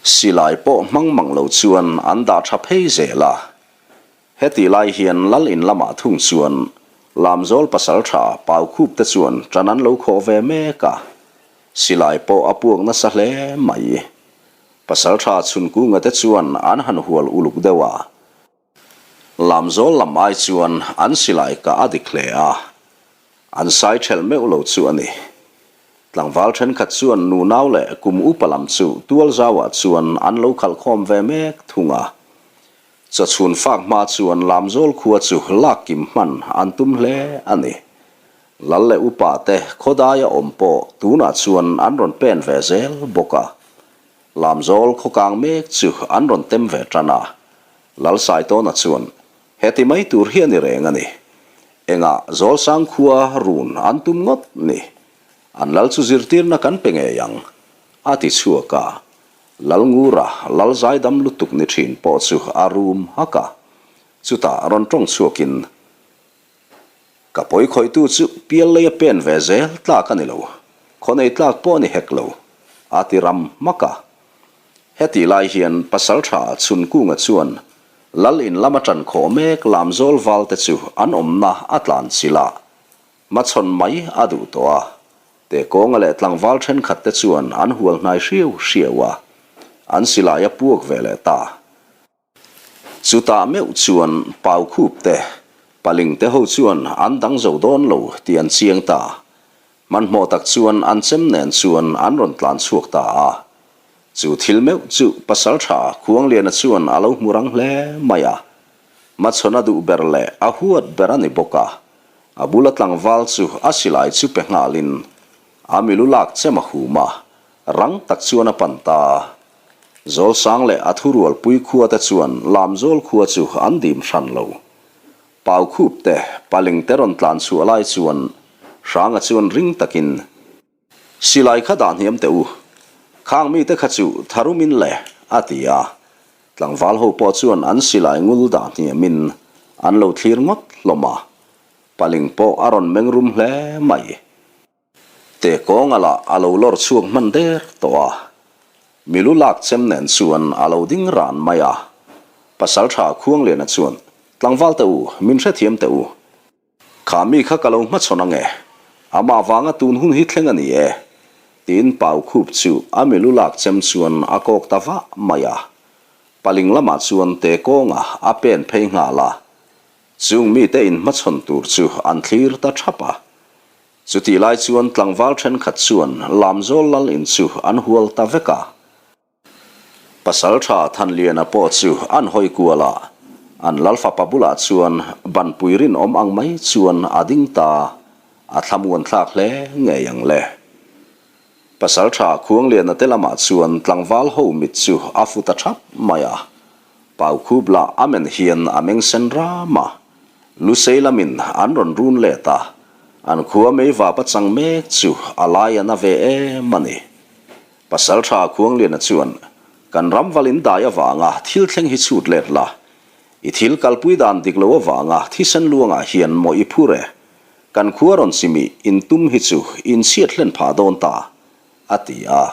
Silai pawh hmang mang lo chuan an dah tha phei zel a. Hetih lai hian Lal in lamah thung chuan Lamzawl pasal tha Paukhup te chuan ṭan an lo khawh ve mek a. Silai pawh a puak nasa hle mai. Pasalṭha Chhunkunga te chuan an han hual uluk deuh a. Lamzawl lam ai chuan an silai kah a dik hle a, an sai ṭhelh meuh lo chu a ni. Tlangval ṭhenkhat chuan nunau leh kum upa lam chu tualzauah chuan an lo khalh khawm ve mek thung a. Chawchhun fak hma chuan Lamzawl khua chu lak kim hman an tum hle a ni. Lal leh upa te khawdaia awm pawh tunah chuan an rawn pen ve zel bawk a. Lamzawl khaw kang mek chu an rawn tem ve tan a. Lalsaitawna chuan, Heti mai tur hi a ni reng a ni. Engah Zawlsang khua run an tum ngawt ni. An lal chu zirtirna kan pe ngei ang, a ti chhuak a. Lalngura lal zaidam lutuk ni thin pawh chu a rum hak a. Chutah rawn tawng chhuakin, Ka pawi khawihtu chu pial lei a pen ve zel tlak a ni lo, khawnei tlak pawh a ni hek lo, a ti ram hmak a. Hetih lai hian Pasaltha Chhunkunga chuan Lal in lama ṭan khawh mek Lamzawl valte chu an awmna a tlan chilh a, hmachhawn mai a duh tawh a. Tekawnga leh tlangval ṭhenkhat te chuan an hual hnai hriau hriau a, an silai a puak ve leh ta. Chutah meuh chuan Paukhup te, Paling te ho chuan an dang zo dawn lo tih an chiang ta. Hmanhmawh tak chuan an chem nen chuan an rawn tlan chhuak ta a. Chu thil meuh chu Pasaltha Khuangliana chuan a lo hmu rang hle mai a. Hmachhawn a duh ber leh a huat ber a ni bawk a. A bula tlangval chu a silai chu pe nghalin a milu lak chem a hum a, rang tak chuan a pan ta a. Zawlsang leh a thurualpui khua te chuan Lamzawl khua chu an dim hran lo. Paukhup te, paling te rawn tlan chhuah lai chuan Hranga chuan ring takin, Silai kha dah hniam teh u, khang mite kha chu tharumin le, a ti a. Tlangval ho pawh chuan an silai ngul dah hniamin an lo thlir ngawt hlawm a. Paling pawh a rawn meng rum hle mai. Te kawnga lah a lo lawr chhuak hman der tawh a, milu lak chem nen chuan a lo ding ran mai a. Pasaltha Khuangliana chuan, Tlangval teh u, min hrethiam teh u. Kha mi kha ka lo hmachhawn ange, amah vanga tun hun hi thleng a ni e, tiin Paukhup chu a milu lak chem chuan a kawk ta vah mai a. Paling lamah chuan te kawnga a pen phei nghal a, chung mite inhmachhawn tur chu an thlir ta thap a. Chutih lai chuan tlangval thenkhat chuan Lamzawl lal in chu an hual ta vek a. Pasaltha Thanliana pawh chu an hawi kual a, an lal fapa bulah chuan banpui rinawm ang mai chuan a ding ta, a thlamuan thlak hle ngei ang le. Pasaltha Khuangliana te lamah chuan tlangval ho mit chu a fu ta thap mai a, Paukhup lah a men hian a meng sen ram a. Lusei lamin an rawn run let a, an khua meivap a chang mek chu a lai a na ve em a ni. Pasaltha Khuangliana chuan, Kan ram val in dai avanga thil thleng hi chhut let la. I thil kalpui dan dik lo avanga thisen luangah hian maw i phur e. Kan khua rawn chimih in tum hi chu in chhiat hlen phah dawn ta, a ti a.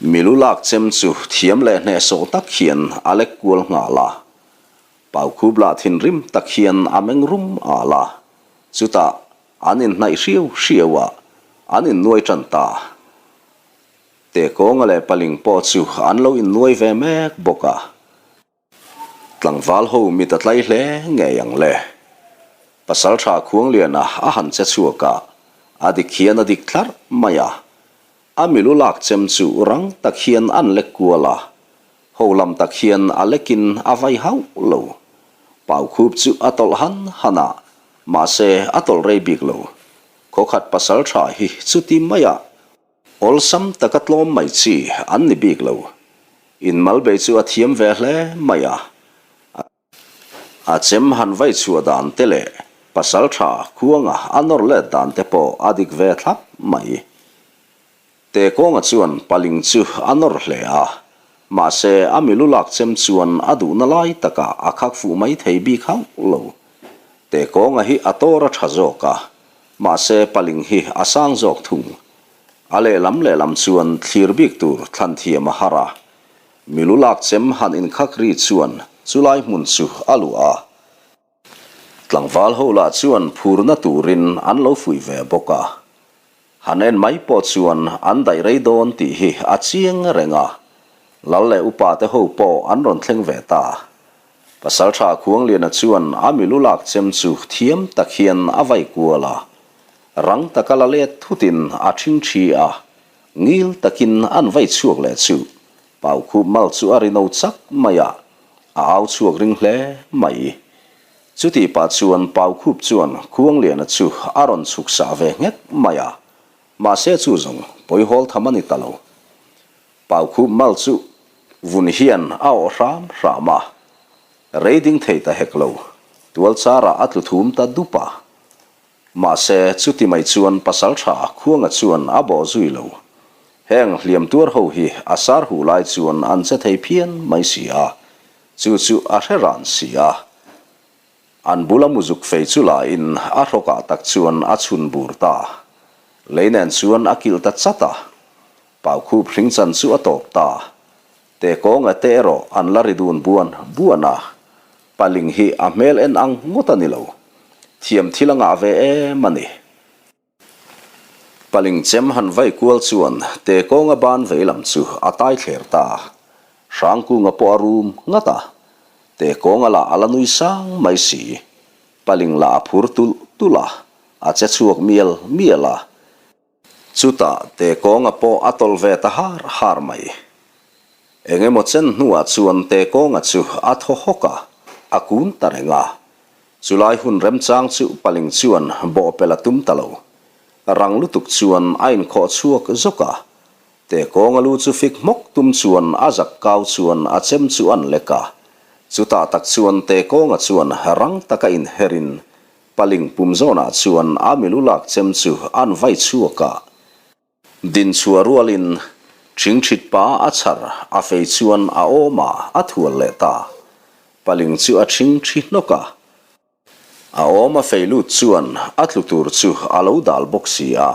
Milu lak chem chu thiam leh hnehsawh tak hian a lek kual nghal a. Paukhup lah thinrim tak hian a meng rum al a. Chutah an inhnaih hriau hriau a, an innuai tan ta. Tekawnga leh Paling pawh chu an lo innuai ve mek bawk a. Tlangval ho mit a tlai hle ngei ang le. Pasaltha Khuangliana a han che chhuak a, a dik hian a dik thlarh mai a. A milu lak chem chu rang tak hian an lek kual a, ho lam tak hian a lekin a vai hauh lo. Paukhup chu a tawlh han han a, mahse a tawlh rei bik lo. Khawkhat pasaltha hi chuti maiah Awlsam taka tlawm mai chi an ni bik lo. Inmal bei chu a thiam ve hle mai a. A chem han vai chhuah dan te leh pasal tha khuanga a nawr let dan te pawh a dik ve thlap mai. Tekawnga chuan paling chu a nawr hle a, mahse a milu lak chem chuan a duhna lai takah a khak fuh mai thei bik hauh lo. Tekawnga hi a tawr a tha zawk a, Mahse, paling hi a sang zawk thung. A lehlam lehlam chuan thlir bik tur thlan thiam a har a. Milu lak chem han inkhak ri chuan chulai hmun chu a luah a. Tlangval ho lah chuan phurna turin an lo fuih ve bawk a. Han en mai pawh chuan an daih rei dawn tih hi a chiang reng a. Lal leh upa te ho pawh an rawn thleng ve ta. Pasalṭha Khuangliana chuan a milu lak chem chu thiam tak hian a vai kual a. Rang taka la let thutin a ṭhingṭhi a, ngil takin an vai chhuak leh chu Paukhup mal chu a ri no chak mai a, a au chhuak ring hle mai. Chutih pah chuan Paukhup chuan Khuangliana chu a rawn chhuk sah ve nghek mai a, mahse chu zawng pawihawl tham a ni ta lo. Paukhup mal chu vun hian a awh hram hram a, rei ding thei ta hek lo, tual charah a tlu thum ta dup a. Mahse, chuti mai chuan pasaltha Khuanga chuan a bawh zui lo. Heng hliam tuar ho hi a sar huh lai chuan an che thei phian mai si a, chu chu a hre ran si a. An bula muzuk fei chu la in a hrawkah tak chuan a chhun bur ta. Lei nen chuan a kilh ta chat a. Paukhup hring chan chu a tawp ta. Te kawnga te erawh an la ri dun buan buan a, Paling hi a hmel en ang ngawt a ni lo. Thiam thil a ngah ve em a ni. Paling chem han vai kual chuan te kawnga ban vei lam chu a tai thler ta. Hrangkunga pawh a rum ngat a, te kawnga lah a la nui sang mai si. Paling lah a phur tulh tulh a, a che chhuak mial mial a. Chutah te kawnga pawh a tawlh ve ta har har mai. Eng emaw chen hnuah chuan te kawnga chu a thaw hawk a, a kun ta reng a. Chulai hun remchang chu Paling chuan bawhpelh a tum ta lo. Rang lutuk chuan a inkhawh chhuak zawk a. Te kawnga lu chu fik hmawk tum chuan a zak kau chuan a chem chu an lek a. Chutah tak chuan te kawnga chuan rang taka inherin Paling pum zawnah chuan a milu lak chem chu an vai chhuak a, din chhuah rualin thingthit pa a chhar a fei chuan a awm a, a thual leh ta. Paling chu a thingthi hnawk a, a awm a fei lut chuan a tlu tur chu a lo dal bawk si a,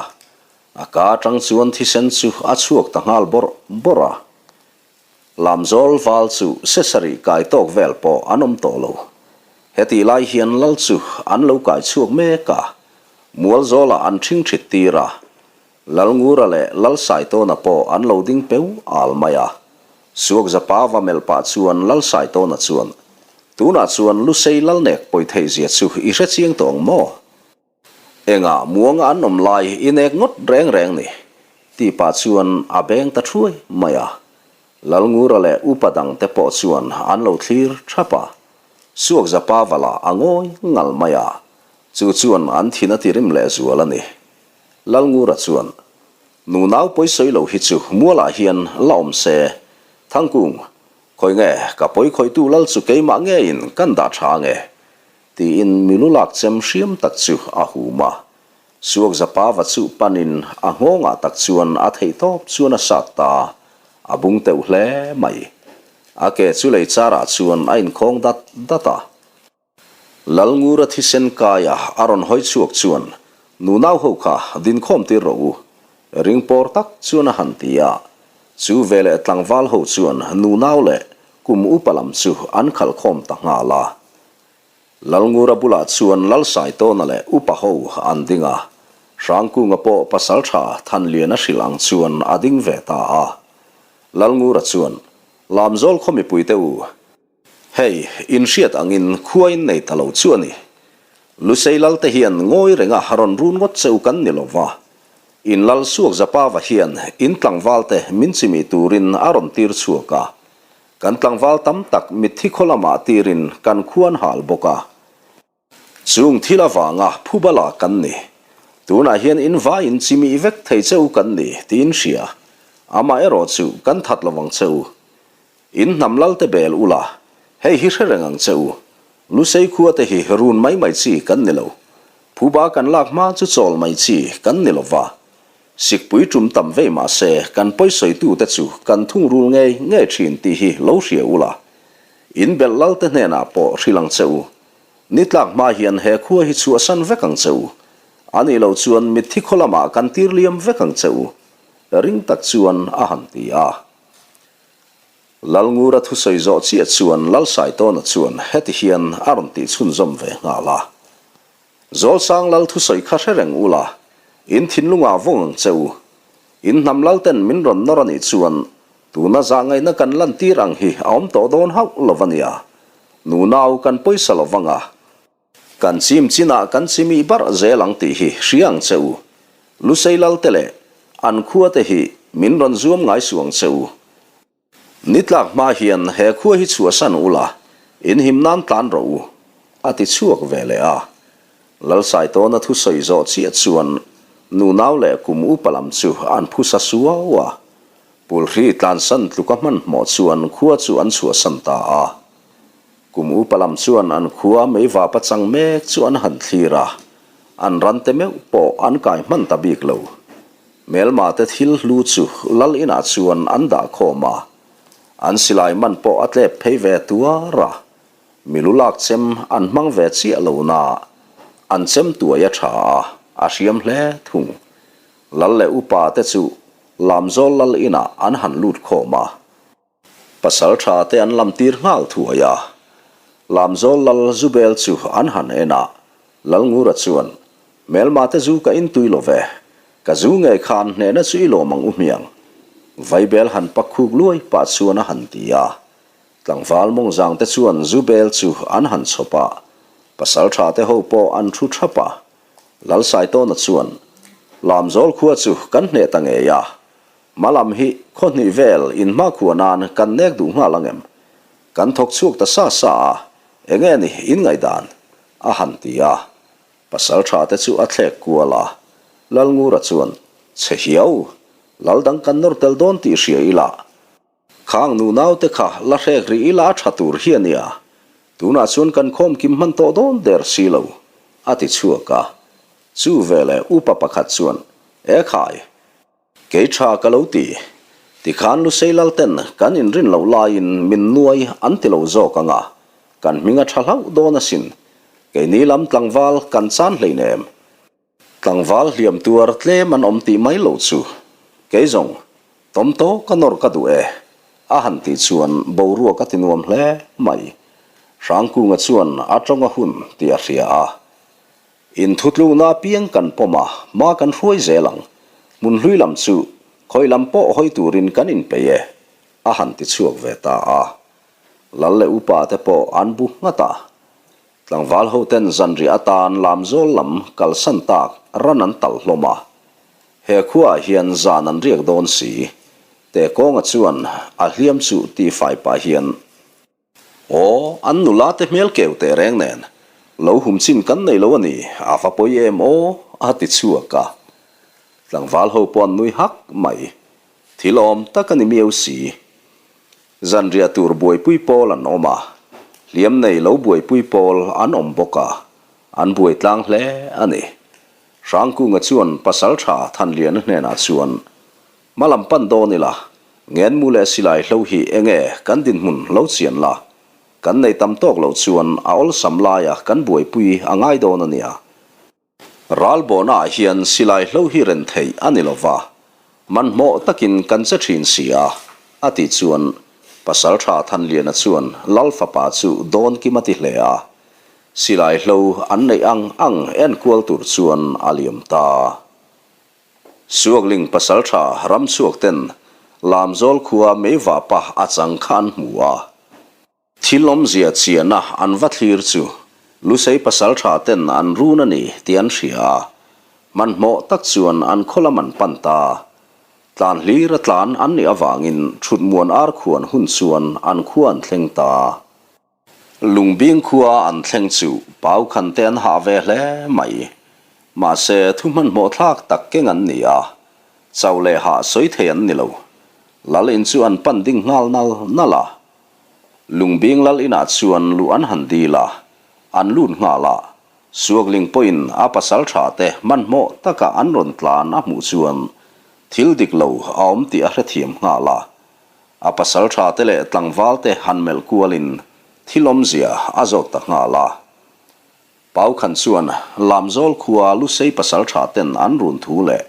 a ka atang chuan thisen chu a chhuak ta nghal bawrh bawrh a. Lamzawl val chu se sarih kai tawk vel pawh an awm tawh lo. Hetih lai hian lal chu an lo kai chhuak mek a, Mualzawlah an ṭhingṭhit tir a, Lalngura leh Lalsaitawna pawh an lo ding peu al mai a. Suakzapa va melh pah chuan Lalsaitawna chuan, Tunah chuan Lusei Lalnek pawi theihzia chu i hre chiang tawh ang maw? Engah muanga an awm lai i nek ngawt reng reng ni? Tih pah chuan a beng ta thuai mai a. Lalngura leh upa dang te pawh chuan an lo thlir thap a. Suakzapa vala a ngawi ngal mai a. Chu chuan an thin a ti rim leh zual a ni. Lalngura chuan, Nunau pawisawi lo hi chu mualah hian la awm se. Thangkung, khawi nge ka pawikhawihtu lal chu keimah ngeiin kan dah tha ange? Tiin milu lak chem hriam tak chu a hum a. Suakzapa va chu panin a nghawngah tak chuan a theih tawp chuan a sat ta a, a bung teuh hle mai. A ke chu lei charah chuan a inkhawng dat dat a. Lalngura thisen kaia a rawn hawi chhuak chuan, Nunau ho kha dinkhawm tir rawh u. Ring pawr tak chuan a han ti a. Chu veleh tlangval ho chuan nunau leh kum upa lam chu an khalhkhawm ta nghal a. Lalngura bulah chuan Lalsaitawna leh upa ho an ding a, Hrangkunga pawh pasaltha Thanliana hrilh ang chuan a ding ve ta a. Lalngura chuan, Lamzawl khaw mipuite u, hei in hriat angin khua in nei ta lo chu a ni. Lusei Lal te hian ngawi renga rawn run ngawt che u kan ni lo va, in Lal Suakzapava hian in tlangvalte min chimih turin a rawn tir chhuak a, Kan tlangval tam tak mitthi khaw lamah tirin kan khuan hal bawk a. Chung thil avanga phubala kan ni. Tunah hian in vaiin chimih vek thei che u kan ni tiin hria. Amaherawh chu kan that lo ang che u. In hnam lalte bel ula, hei hi hre reng ang che u. Lusei khua te hi run mai mai chi kan ni lo. Phuba kan lak hma chu chawl mai chi kan ni lo va. Sikpui tum tam vei mah se kan pawisawitute chu kan thungrul ngei ngei thin tih hi lo hria ula. In belh lalte hnenah pawh hrilh ang che u. Ni tlak hma hian he khua hi chhuahsan vek ang che u. A nih loh chuan mitthi khaw lamah kan tir liam vek ang che u. Ring tak chuan a han ti a. Lalngura thusawi zawh chiah chuan Lalsaitawna chuan heti hian a rawn tih chhunzawm ve nghal a. Zawlsang lal thusawi kha hre reng ula, in thinlungah vawng ang che u. In hnam lalten min rawn nawr a nih chuan. Tuna zahngaihna kan lantir ang hi a awm tawh dawn hauh lo a nia. Nunau kan pawisa lo vang a. Kan chim chinah kan chimih barh zel ang tih hi hria ang che u. Lusei Lalte leh an khuate hi min rawn zuam ngai suh ang che u. Ni tlak hma hian he khua hi chhuahsan ula, in him nan tlan rawh u, a ti chhuak ve leh a. Lalsaitawna thusawi zawh chiah chuan nunau leh kum upa lam chu an phusa suau a. Pulhri tlansan tluka hmanhmawh chuan khua chu an chhuahsan ta a. Kum upa lam chuan an khua meivapa chang mek chu an han thlir a, an rante meuh pawh an kai hman ta bik lo. Hmelma te thil hlu chu lal inah chuan an dah khawm a, an silai man pawh a tlep phei ve tuar a, milu lak chem an hmang ve chiah lo na, an chem tuai a tha a, a hriam hle thung. Lal leh upa te chu Lamzawl lal inah an han lut khawm a. Pasal tha te an lam tir nghal thuai a. Lamzawl lal Zubel chu an han en a, Lalngura chuan, Hmelma te zu ka intui lo ve, ka zu ngei khan hnehna chu i lawm ang u hmiang. Vaibel han pak khuk luai pah chuan a han ti a. Tlangval mawngzang te chuan Zubel chu an han chhawp a, pasal tha te ho pawh an thu thap a. Lalsaitawna chuan, Lamzawl khua chu kan hneh ta ngei a, Hmalam hi khaw hnih vel in hmakhua nan kan nek duh nghal ang em? Kan thawk chhuak ta sa sa a, enge ni in ngaihdan? a han ti a. Pasal tha te chu a thlek kual a, Lalngura chuan, Chhe hiau, lal dang kan nawr tel dawn tih hria ila, khang nunau te kha la hrek rih ila a tha tur hi a nia, tunah chuan kan khawm kim hman tawh dawn der si lo, a ti chhuak a. Chu veleh upa pakhat chuan, Ekhai, Kei tha ka lo ti. Tikhan Lusei Lalten kan inrin loh laiin min nuai an ti lo zawk ang a, kan hming a tha hlauh dawn asin. Keini lam tlangval kan chan hleinem. Tlangval hliam tuar tlem an awm tih mai lo chu. Kei zawng, tawm tawk a nawr ka duh e, a han tih chuan boruak a ti nuam hle mai. Hrangkunga chuan a tawng a hun tih a hria a. Inthutlukna apiang kan pawm a, hma kan hruai zel ang. Hmun hlui lam chu khawi lam pawh hawi turin kan inpeih e, a han ti chhuak ve ta a. Lal leh upa te pawh an bu nghat a. Tlangval hoten zanriah atan Lamzawl lam kalsan tak ran an talh hlawm a. He khuaah hian zan an riak dawn si. Tekawnga chuan a hliam chu tihfai pah hian. Aw, an nula te hmel keu teh reng nen, lo hum chin kan nei lo a ni, a va pawi em aw, a ti chhuak a. Tlangval ho pawh an nui hak mai. Thil awm tak a ni miau si. Zanriah tur buaipui pawl an awm a, hliam nei lo buaipui pawl an awm bawk a, an buai tlang hle a ni. Hrangkunga chuan Pasaltha Thanliana hnenah chuan, Hma lam pan dawn ila, ngenmu leh silai hlo hi enge kan dinhmun lo chian la, kan nei tam tawk loh chuan a awlsam laia kan buaipui a ngai dawn a nia. Ralbawna ah hian silai hlo hi ren theih a ni lova, hmanhmawh takin kan che thin si a, a tih chuan Pasaltha Thanliana chuan Lal fapa chu dawn kim a ti hle a, silai hlo an neih ang ang enkual tur chuan a liam ta. Suakling pasaltha ramchhuak ten Lamzawl khua meivapa a chang kha an hmu a. Thil awmzia chiana an va thlir chu Lusei pasaltha ten an run a ni tih an hria a. Hmanhmawh tak chuan an khaw lam an pan ta. Tlan hlir a tlan an nih avangin thutmuan ar khuan hun chuan an khua an thleng ta. Lungbing khua an thleng chu pau khan te an hah ve hle mai. Mahse, thu hmanhmawh thlak tak keng an ni a, chau leh hah sawi thei an ni lo. Lal in chu an pan ding nghal nal nal a. Lungbing lal inah chuan luh an han dil a, an lut nghal a. Suakling pawhin a pasal tha te hmanhmawh taka an rawn tlan a hmuh chuan thil dik lo a awm tih a hrethiam nghal a. A pasal tha te leh tlangval te han melh kualin thil awmzia a zawt ta nghal a. Paukhan chuan Lamzawl khua Lusei pasal tha ten an run thu leh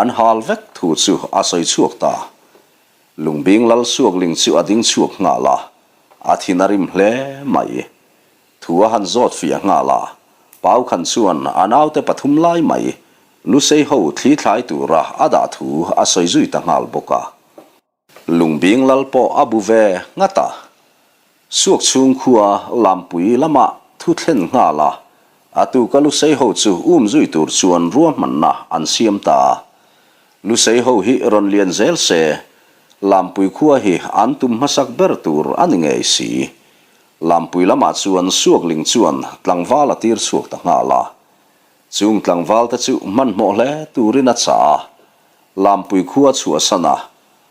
an hal vek thu chu a sawi chhuak ta. Lungbing lal suakling chu a ding chhuak nghal a, a thin a rim hle mai. Thu a han zawt fiah nghal a, Paukhan chuan a naute pathum lai mai Lusei ho thli thlai tura a dah thu a sawi zui ta nghal bawk a. Lungbing lal pawh a bu ve nghat a. Suak chhung khua Lampui lamah thu thlen nghal a, a tuka Lusei ho chu um zui tur chuan ruahmanna an siam ta a. Lusei ho hi rawn lian zel se, Lampui khua hi an tum hmasak ber tur a ni ngei si. Lampui lamah chuan Suakling chuan tlangval a tir chhuak ta nghal a. Chung tlangval te chu hmanhmawh hle turin a chah a, Lampui khua chhuahsan a,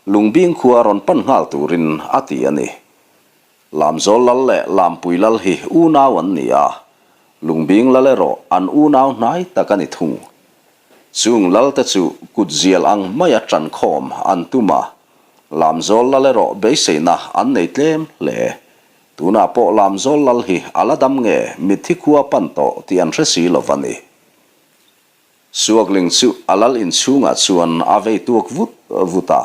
Lungbing khua rawn pan nghal turin a ti a ni. Lamzawl lal leh Lampui lal hi unau an ni a, Lungbing lal erawh an unau hnai tak a ni thung. Chung lal te chu kut zial ang maia ṭan khawm an tum a, Lamzawl lal erawh beiseina an nei tlem hle. Tunah pawh Lamzawl lal hi a la dam nge mitthi khua pan tawh tih an hre si lo va ni. Suakling chu a lal inchhungah chuan a vei tuak vut vut a,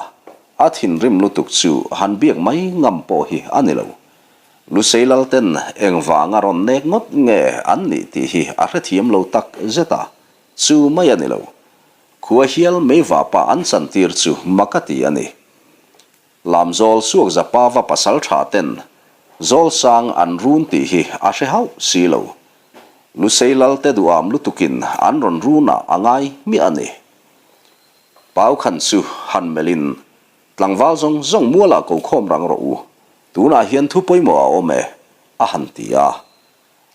a thinrim lutuk chu han biak mai ngam pawh hi a ni lo. Lusei lal ten engvanga rawn nek ngawt nge an nih tih hi a hrethiam lo tak zet a, chu mai a ni lo. Khua hial meivapa an chantir chu mak a ti a ni. Lamzawl suak zapa va pasal tha ten Zawlsang an run tih hi a hre hauh si lo. Lusei lal te duham lutukin an rawn runah a ngai hmiah a ni. Pau khan chu han melhin, Tlangval zawng zawng mualah ko khawm rang rawh u, tunah hian thu pawimawh a awm e, a han ti a.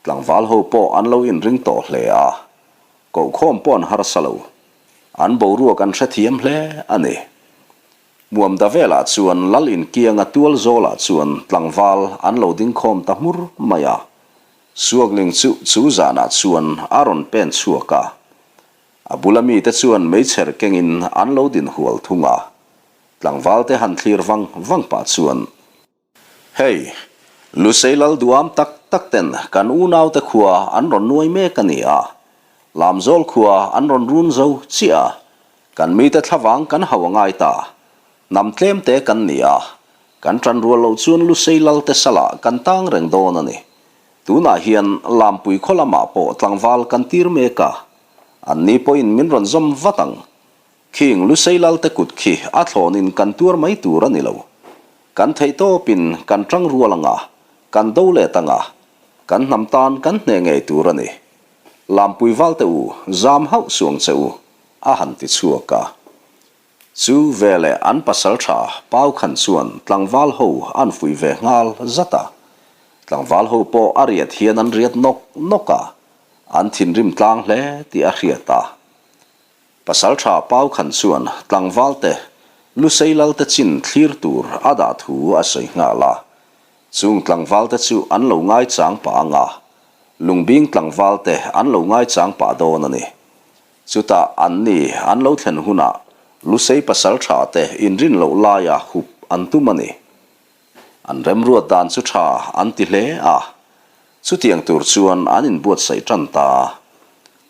Tlangval ho pawh an lo inring tawh hle a, kohkhawm pawh an harsa lo. An boruak an hrethiam hle a ni. Muamda velah chuan Lal inkianga tual zawlah chuan tlangval an lo ding khawm ta hmur mai a. Suakling chu chu zanah chuan a rawn pen chhuak a. A bula mite chuan meichher kengin an lo din hual thung a. Tlangvalte han thlir vang vang pah chuan. Hei, Lusei lal duam tak tak ten kan unaute khua an rawn nuai mek a ni a, Lamzawl khua an rawn run zo chiah a, kan mite thlavang kan hau a ngai ta. Hnam tlem te kan ni a, kan ṭan rual loh chuan Lusei lal te salah kan tang reng dawn a ni. Tunah hian Lampui khaw lamah pawh tlangval kan tir mek a, anni pawhin min rawn zawm vat ang. Khing Lusei Lalte kut khi a thlawnin kan tuar mai tur a ni lo. Kan theih tawpin kan ṭang rual ang a, kan do let ang a, kan hnam tan kan hneh ngei tur a ni. Lampui valte u, zam hauh suang che u, a han ti chhuak a. Chu veleh an pasal ṭha Pau Khan chuan tlangval ho an fuih ve nghal zat a. Tlangval ho pawh a riat hian an riat nawk nawk a, an thinrim tlang hle tih a hriat a. Pasalṭha Pau Khan chuan tlangvalte Lusei Lalte chin thlir tur a dah thu a sawi nghal a. Chung tlangvalte chu an lo ngaichang pah ang a, Lungbing tlangvalte an lo ngaichang pah dawn a ni. Chutah anni an lo thlen hunah Lusei pasalṭha te inrin loh laia hup an tum a ni. An remruat dan chu tha an ti hle a, chutiang tur chuan an inbuatsaih tan ta.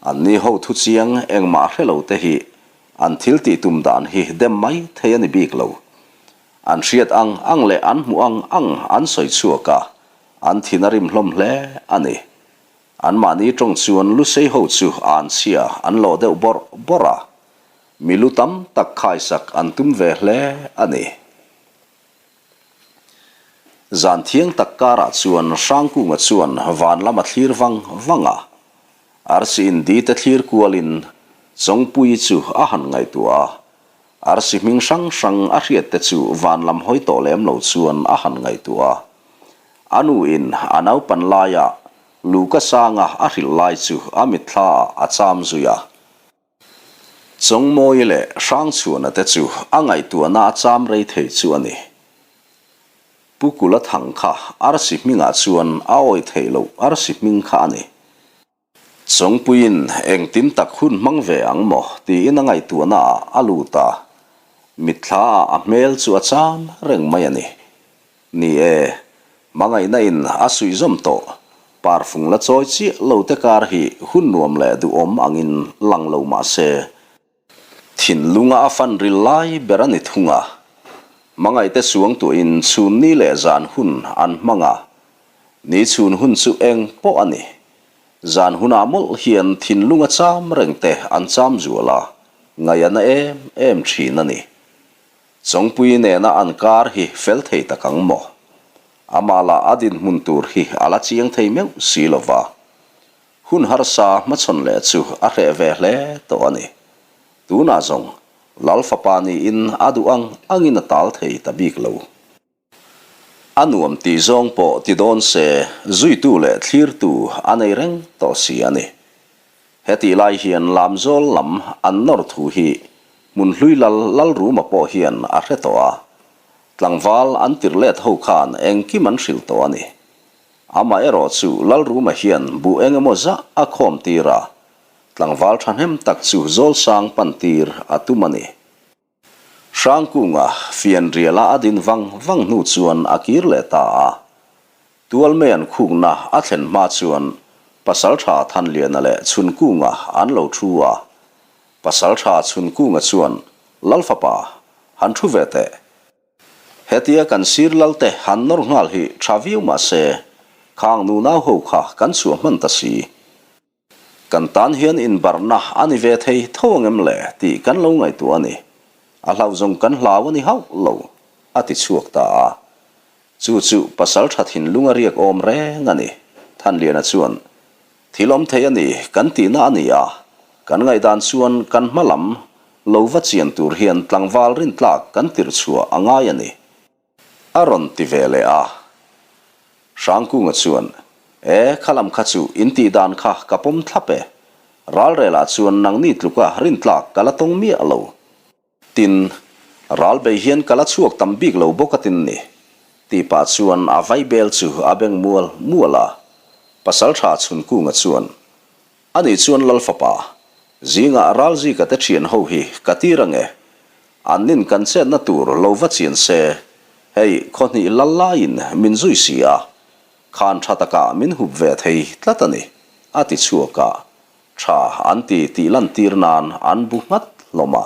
Anni ho thu chiang engmah hre lo te hi an thil tih tum dan hi dem mai thei a ni bik lo. An hriat ang ang leh an hmuh ang ang an sawi chhuak a, an thin a rim hlawm hle a ni. Anmahni tawng chuan Lusei ho chu an chhia an lawh deuh bawrh bawrh a, mi lu tam tak khaisak an tum ve hle a ni. Zan thiang tak karah chuan Hrangkunga chuan van lam a thlir vang vang a, arsi indi te thlir kualin Chawngpuii chu a han ngaihtuah a, arsi hming hrang hrang a hriat te chu van lam hawi tawh lem lo chuan a han ngaihtuah a. A nuin a naupan laia Luka sanga a hrilh lai chu a mitthla ah a cham zui a. Chawngmawi leh Hrangchhuana te chu a ngaihtuahna a cham rei thei chu a ni. Pu Kula Thang kha arsi hmingah chuan a awih theih loh arsi hming kha a ni. Chawngpuiin engtin tak hun hmang ve ang maw tiin a ngaihtuahna ah a lut a, mitthla ah a hmel chu a cham reng mai a ni. Ni e, hmangaihna in a suih zawm tawh. Parfung la chawi chiah lo te kar hi hun nuam leh duhawm angin lang lo mah se, thinlunga a fan ril lai ber a ni thung a. Hmangaihte suangtuahin chhun ni leh zan hun an hmang a, ni chhun hun chu eng pawh a ni. Zan hunah mawlh hian thinlunga cham reng te an cham zual a, ngaih a na em em thin a ni. Chawngpuii nena an kar hi fel thei tak ang maw? Amah lah a dinhmun tur hi a la chiang thei meuh si lo va. Hun harsa hmachhawn leh chu a hreh ve hle tawh a ni. Tunah zawng Lal fapa niin a duh ang angin a tal thei ta bik lo. A nuam tih zawng pawh ti dawn se zuitu leh thlirtu a nei reng tawh si a ni. Hetih lai hian Lamzawl lam an nawr thu hi Hmunhlui Lal Lalruma pawh hian a hre tawh a. Tlangval an tirh let ho khan engkim an hrilh tawh a ni. Amaherawh chu Lalruma hian buh eng emaw zah a khawm tir a, tlangval thahnem tak chu Zawlsang pan tir a tum a ni. Hrangkunga fianriala a din vang vang hnu chuan a kir leh ta a. Tualmei an khukna a thlen hma chuan Pasaltha Thanliana leh Chhunkunga an lo thu a. Pasaltha Chhunkunga chuan, Lalfapa, han thu ve teh. Hetia kan sir lalte han nawr nghal hi tha viau mah se, khang nunau ho kha kan chhuah hman ta si. Kan tan hian inbarhna a ni ve thei tho ang em le tih kan lo ngaihtuah a ni. A hlauh zawng kan hlau a ni hauh lo, a ti chhuak ta a. Chu chu pasal tha thinlung a riak awm reng a ni. Thanliana chuan, Thil awm thei a ni kan tihna a ni a, kan ngaihdan chuan kan hma lam lo va chian tur hian tlangval rintlak kan tirh chhuah a ngai a ni. A rawn ti ve leh a. Hrangkunga chuan, E, khalam kha chu in tih dan kha ka pawm thlap e. Ralrelah chuan nangni tluka rintlak ka la tawng miah lo. Tin, ral bei hian ka la chhuak tam bik lo bawk a tin ni. Tih pah chuan a vaibel chu a beng mual mual a. Pasaltha Chhunkunga chuan, Ani chuan Lal fapa, zingah Ralzika te thian ho hi ka tir ange. An nin kan chetna tur lo va chian se, hei khaw hnih lal laiin min zui si a, khan tha takah min hup ve thei tlat a ni, a ti chhuak a, tha an ti tih lantir nan an bu nghat hlawm a.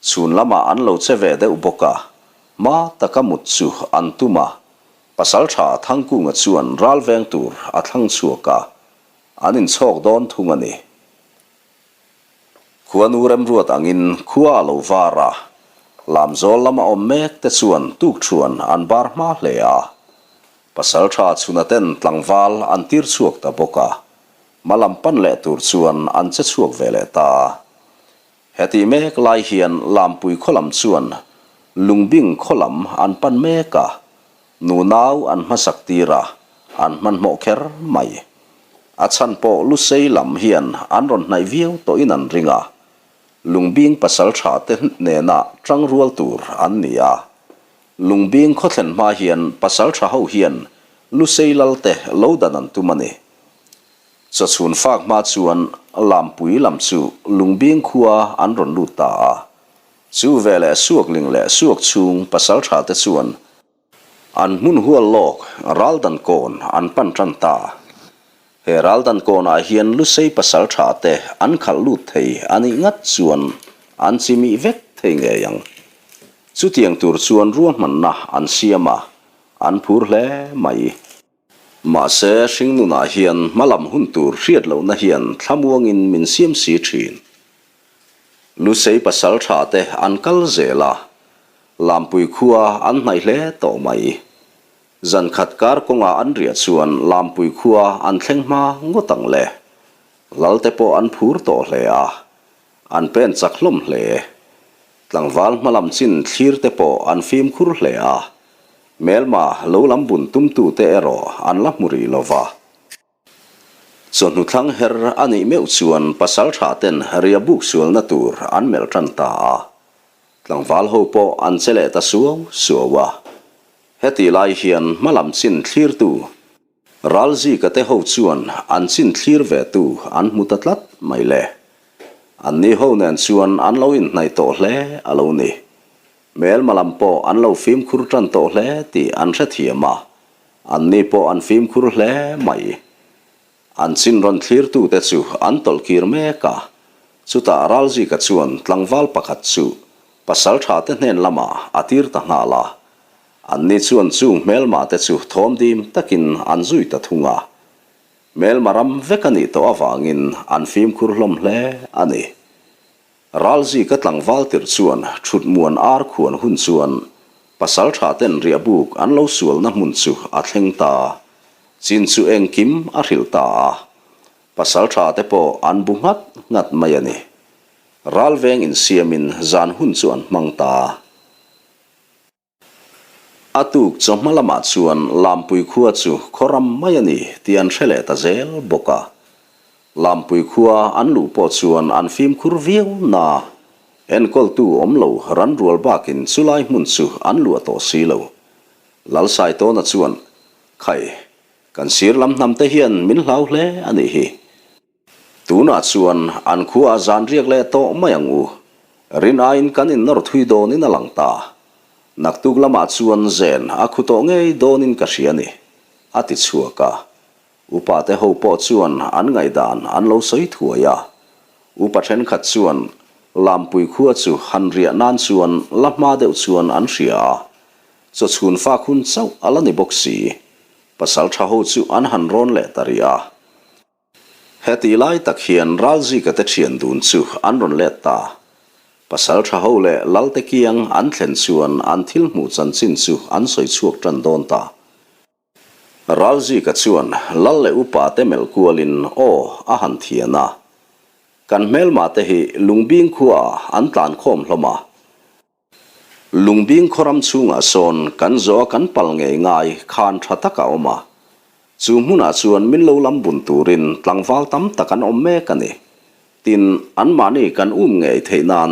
Chhun lamah an lo che ve deuh bawk a, hma taka mut chu an tum a, Pasaltha Thangkunga chuan ral veng tur a thlang chhuak a, An inchhawk dawn thung a ni. Khuanu remruat angin khua a lo var a, Lamzawl lama awm mek te chuan tukṭhuan an bar hma hle a. Pasalṭha chhuna ten tlangval an tir chhuak ta bawk a, hma lam pan leh tur chuan an che chhuak ve leh ta. Heti mek lai hian Lampui khaw lam chuan Lungbing khaw lam an pan mek a, nunau an hmasak tir a, an hmanhmawh kher mai. A chhan pawh Lusei lam hian an rawn hnaih viau tawhin an ring a, Lungbing pasal tha te nena tang rual tur an ni a. Lungbing khaw thlen hma hian pasal tha ho hian Lusei lal te lo dan an tum a ni. Chawchhun fak hma chuan Lampui lam chu Lungbing khua an rawn lut ta a. Chu veleh Suakling leh Suakchhung pasaltha te chuan an hmun hual lawk Raldan kawn an pan tan ta. He Raldan kawnah hian Lusei pasaltha te an khalh lut thei a nih ngat chuan an chimih vek thei ngei ang. Chutiang tur chuan ruahmanna an siam a, an phur hle mai. Mahse, hringnunah hian hmalam hun tur hriat lohna hian thlamuangin min siam si thin. Lusei pasal tha te an kal zel a, Lampui khua an hnaih hle tawh mai. Zan khat kar kawnga an riah chuan Lampui khua an thleng hma ngawt ang le. Lalte pawh an phur tawh hle a, an pen chak hlawm hle. Tlangval hmalam chin thlir te pawh an fimkhur hle a, Hmelma lo lam bun tumtute erawh an la hmu rih lo va. Chawhnu thlang her a nih meuh chuan pasaltha ten ria buk sualna tur an melh tan ta a. Tlangval ho pawh an che leh ta suau suau a. Hetih lai hian hmalam chin thlirtu Ralzika te ho chuan an chin thlir ve tu an hmu ta tlat mai le. Anni ho nen chuan an lo inhnaih tawh hle a lo ni. Hmelma lam pawh an lo fimkhur tan tawh hle tih an hrethiam a, anni pawh an fimkhur hle mai. An chin rawn thlirtute chu an tawlh kir mek a, chutah Ralzika chuan tlangval pakhat chu pasaltha te hnen lamah a tir ta nghal a. Anni chuan chung hmelma te chu thawm dim takin an zui ta thung a. Hmelma ram vek a nih tawh avangin an fimkhur hlawm hle a ni. Ralzika tlangval tirh chuan thut muan ar khuan hun chuan pasaltha ten riahbuk an lo sualna hmun chu a thleng ta. Chin chu engkim a hrilh ta a. Pasaltha te pawh an bu nghat nghat mai a ni. Ralveng insiamin zan hun chu an hmang ta. A tuk chawhma lamah chuan Lampui khua chu khaw ram mai a ni tih an hre leh ta zel bawk a. Lampui khua an luh pawh chuan an fimkhur viau na. Enkawltu awm lo ran rual bakin chulai hmun chu an luah tawh si lo. Lalsaitawna chuan, Khai, kan sir lam hnamte hian min hlau hle a nih hi. Tunah chuan an khua a zan riak leh tawh mai ang u. Rin aiin kan innawr thui dawnin a lang ta. Naktuk lamah chuan zen a khu tawh ngei dawnin ka hria ni, a ti chhuak a. Upa te ho pawh chuan an ngaihdan an lo sawi thuai a. Upa thenkhat chuan Lampui khua chu han riah nan chuan la hma deuh chuan an hria a. Chawchhun fak hun chauh a la ni bawk si. Pasal tha ho chu an han rawn leh ta rih a. Heti lai tak hian Ralzika te thian dun chu an rawn let ta. Pasal tha ho leh Lalte kiang an thlen chuan an thil hmuh chanchin chu an sawi chhuak tan dawn ta. Ralzika chuan Lal leh upa te melh kualin aw a han thian a. Kan hmelma te hi Lungbing khuaah an tlan khawm hlawm a. Lungbing khawram chhungah sawn kan zawh a kan pal ngei ngai khan tha tak a awm a. Chu hmunah chuan min lo lam bun turin tlangval tam tak an awm mek a ni. Tin, anmahni kan um ngei theih nan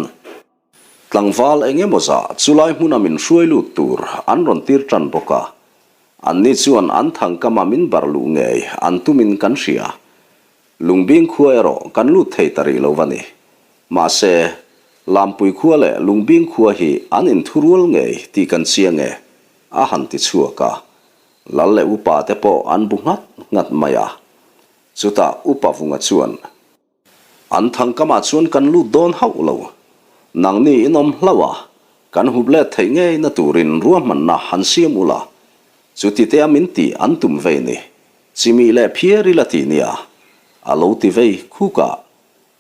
tlangval eng emaw zah chulai hmuna min hruai lut tur an rawn tir tan bawk a. Anni chuan an thangkama min bar luh ngei an tumin kan hria. Lungbing khua erawh kan lut thei ta rih lo va ni. Mahse, Lampui khua leh Lungbing khua hi an inthurual ngei tih kan chiang e, a han ti chhuak a. Lal leh upa te pawh an bu nghat nghat mai a. Chutah Upa Vunga chuan, An thangkamah chuan kan lut dawn hauh lo. Nangni in awm hlauh a, kan hup let theih ngei na turin ruahmanna han siam ula. Chuti te a min tih an tum vei ni. Chimih leh phiar ila ti nia, a lo ti vei khuk a.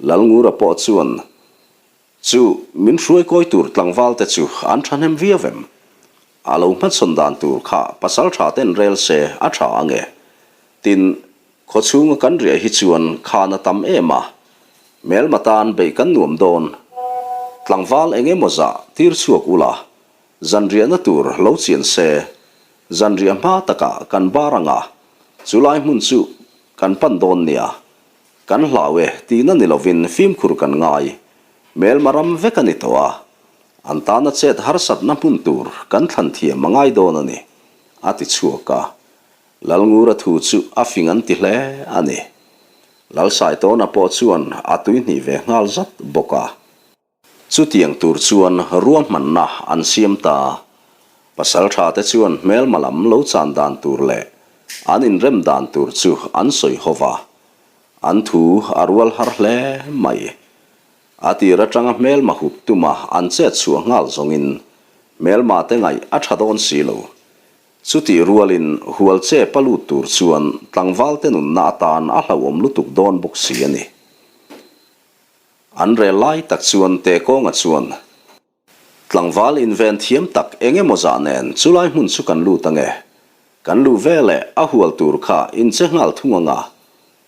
Lalngura pawh chuan, Chu, min hruai kawi tur tlangval te chu an thahnem viau em? A lo hmachhawn dan tur kha pasal tha ten rel se a tha ange. Tin, khawchhunga kan riah hi chuan khan a tam em a, hmelma tan beih kan nuam dawn. Tlangval eng emaw zah tir chhuak ula, zanriahna tur lo chian se, zanriah hma takah kan bar anga, chulai hmun chu kan pan dawn nia. Kan hlau e tihna ni lovin fimkhur kan ngai. Hmelma ram vek a ni tawh a, an tana chet harsatna hmun tur kan thlan thiam a ngai dawn a ni, a ti chhuak a. Lalngura thu chu a fing an ti hle a ni. Lalsaitawna pawh chuan a tuihnih ve nghal zat bawk a. Chutiang tur chuan ruahmanna an siam ta. Pasalṭha te chuan hmelma lam lo chan dan tur leh an inrem dan tur chu an sawi ho va. An thu a rual har hle mai. A tir atanga hmelma hup tuma an chet chhuah nghal zawngin hmelma te ngaih a tha dawn si lo. Chutih rualin hual che pa lut tur chuan tlangval te nunna atan a hlauhawm lutuk dawn bawk si a ni. An rel lai tak chuan Tekawnga chuan, Tlangval inven thiam tak eng emaw zah nen chulai hmun chu kan lut ange. Kan luh veleh a hual tur kha inche nghal thung anga,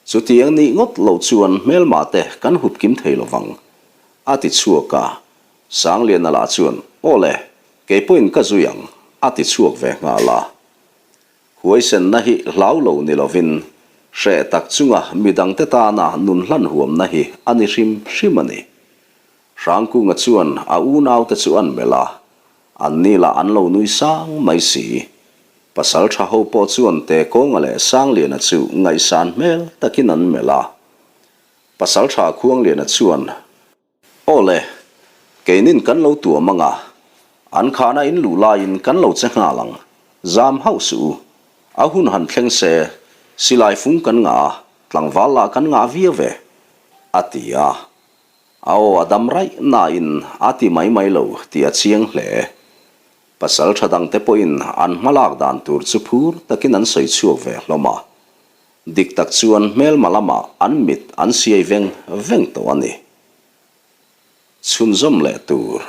chutiang nih ngawt loh chuan hmelma te kan hup kim thei lovang, a ti chhuak a. Sangliana lah chuan, Aw le, kei pawhin ka zui ang, a ti chhuak ve nghal a. Huaisenna hi hlau lo ni lovin, hreh tak chunga midangte tana nun hlan huamna hi a ni hrim hrim a ni. Hrangkunga chuan a unaute chu an melh a, anni lah an lo nui sang mai si. Pasal tha ho pawh chuan Tekawnga leh Sangliana chu ngaihsan hmel takin an melh a. Pasal tha Khuangliana chuan Aw le, keinin kan lo tuam ang a, an khana in luh laiin kan lo che nghal ang, zam hauh suh u. A hun han thleng se, silai fung kan ngah a, tlangval lah kan ngah viau ve, a ti a. A aw a dam raih nain a ti mai mai lo tih a chiang hle. Pasal tha dangte pawhin an hmalak dan tur chu phur takin an sawi chhuak ve hlawm a. Dik tak chuan hmelma lamah an mit an siai veng veng tawh a ni. Chhunzawm leh tur.